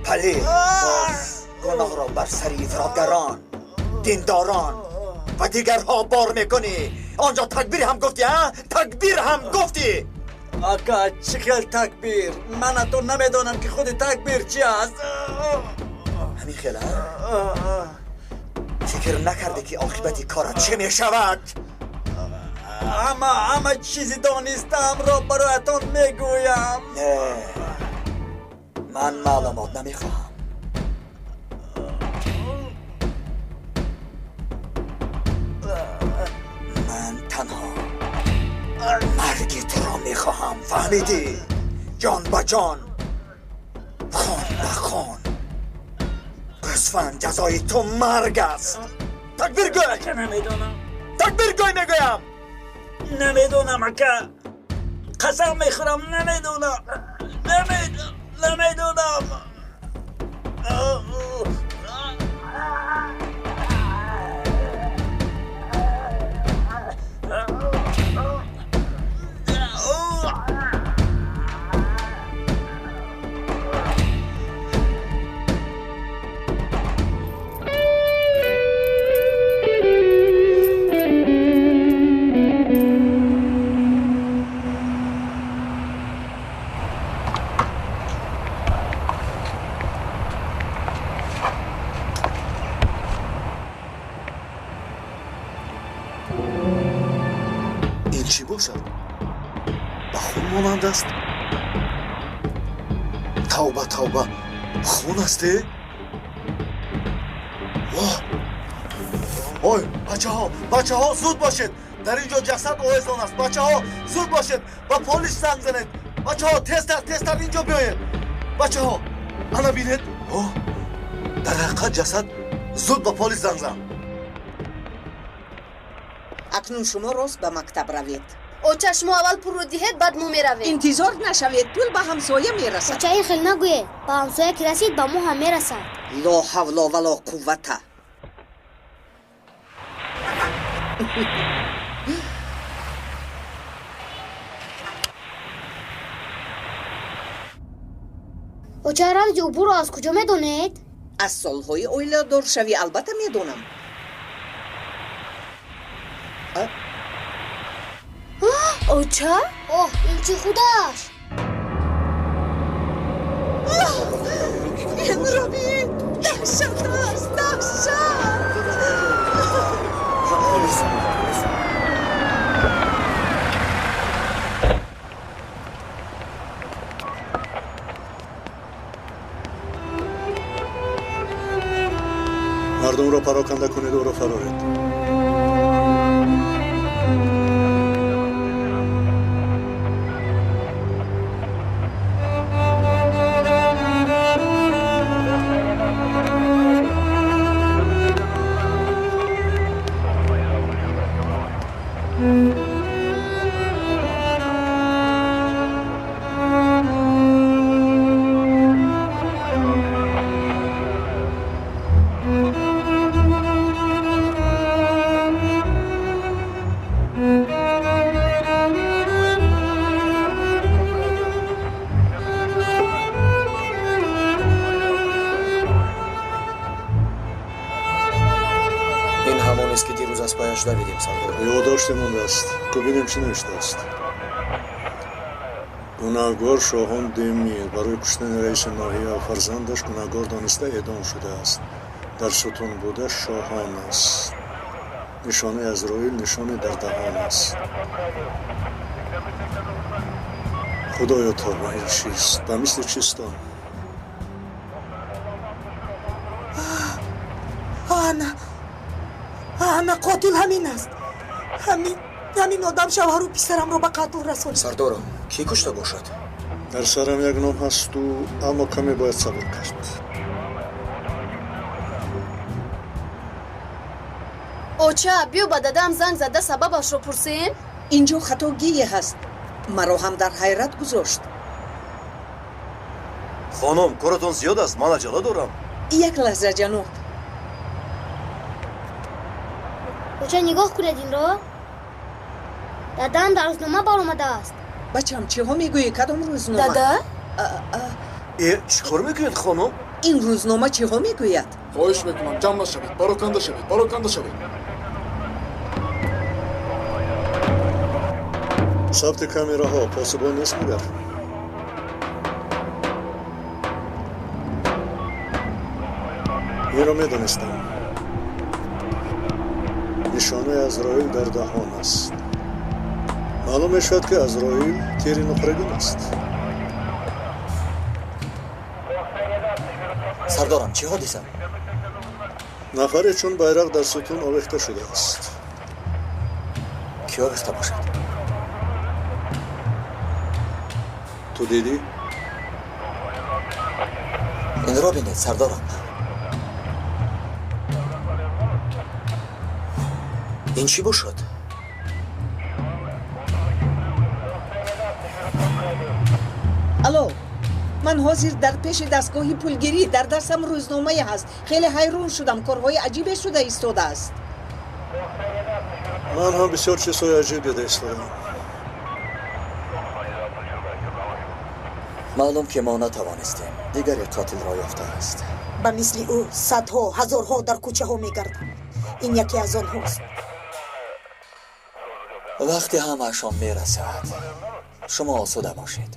Пале, боз гуноҳро бар сари ифротгарон, диндорон ва дигарҳо бор мекунӣ. Он ҷо такбир ҳам гуфтӣ, а? Такбир ҳам гуфтӣ! Ака, чӣ хел такбир? Ман ҳатто намедонам, ки худи такбир чи аст. Ҳамин хел, а? Фикр накардӣ, ки оқибати корат чӣ мешавад? Ҳама чизи донистаамро бароятон мегӯям. Не, ман маълумот намехоҳам. Ман танҳо марги туро мехоҳам, фаҳмидӣ? Ҷон ба ҷон, хун ба хун. Гӯсфанд, ҷазои ту марг аст. Такбир гӯй! Ака, намедонам. Такбир гӯй, мегӯям! Намедонам, ака. Қасам мехӯрам, намедонам. Намедонам. Ин чӣ бошад? Ба хун монанд аст. Тавба, тавба, хун аст, э? Воҳ! Ой, бачаҳо, бачаҳо, зуд бошед! Дар ин ҷо ҷасад овезон аст. Бачаҳо, зуд бошед, ба полис занг занед. Бачаҳо, тезтар, тезтар ин ҷо биёед. Бачаҳо, ана бинед. Оҳ, дар ҳақиқат ҷасад. Зуд ба полис занг зан. Акнун шумо рост ба мактаб равед. Оча, шумо аввал пулро диҳед, баъд мо меравем. Интизор нашавед, пул ба ҳамсоя мерасад. Оча, ин хел нагӯед. Ба ҳамсоя ки расид, ба мо ҳам мерасад. Ло ҳавло вало қуввата. Оча, рамзи убурро аз куҷо медонед? Аз солҳои оиладоршавӣ албатта медонам. Оча? Оҳ, ин чӣ худаш? Инро бин! Даҳшат аст, даҳшат! Мардумро пароканда кунед, ӯро фароред. пешаш давидем, сардор. Ёддоште мондааст. Бубинем, чӣ навиштааст. Гунаҳгор Шоҳон Демир барои куштани раиси ноҳия ва фарзандаш гунаҳгор дониста эъдом шудааст. Дар сутун буда шоҳон аст. Нишонаи Азроил нишоне дар даҳон аст. Худоё, тавба, ин чист? Ба мисли чистон. Ана, ана, қотил ҳамин аст. Ҳамин одам шавҳару писарамро ба қатл расонид. Сардорам, кӣ кушта бошад? Дар сарам як ном ҳасту, аммо каме бояд сабр кард. Оча, биё ба дадам занг зада сабабашро пурсем. Инҷо хатогие ҳаст, маро ҳам дар ҳайрат гузошт. Хонум, коратон зиёд аст, ман аҷала дорам. Як лаҳза, ҷаноб. Оча, нигоҳ кунед инро. Дадам дар рӯзнома баромадааст. Бачам, чиҳо мегӯӣ? Кадом рӯзнома? Дада? Э, чӣ кор мекунед, хонум? Ин рӯзнома чиҳо мегӯяд? Хоҳиш мекунам, ҷамъ нашавед, пароканда шавед, пароканда шавед. Сабти камераҳо посубон нест магар? Инро медонистам. Нишонаи Азроил дар даҳон аст. Маълум мешавад, ки Азроил тири нуқрагин аст. Сардорам, чӣ ҳодиса? Нафаре чун байрақ дар сутун овехта шудааст. Кӣ овехта бошад? Ту дидӣ? Инро бинед, сардорам. Ин чӣ бошад? Алло, ман ҳозир дар пеши дастгоҳи пулгирӣ, дар дастам рӯзномае ҳаст. Хеле ҳайрон шудам, корҳои аҷибе шуда истодааст. Ман ҳам бисёр чизҳои аҷиб дида истодаам. Маълум, ки мо натавонистем, дигаре қотилро ёфтааст. Ба мисли ӯ садҳо, ҳазорҳо дар кӯчаҳо мегарданд. Ин яке аз онҳост. Вақте ҳамаашон мерасад, шумо осуда бошед.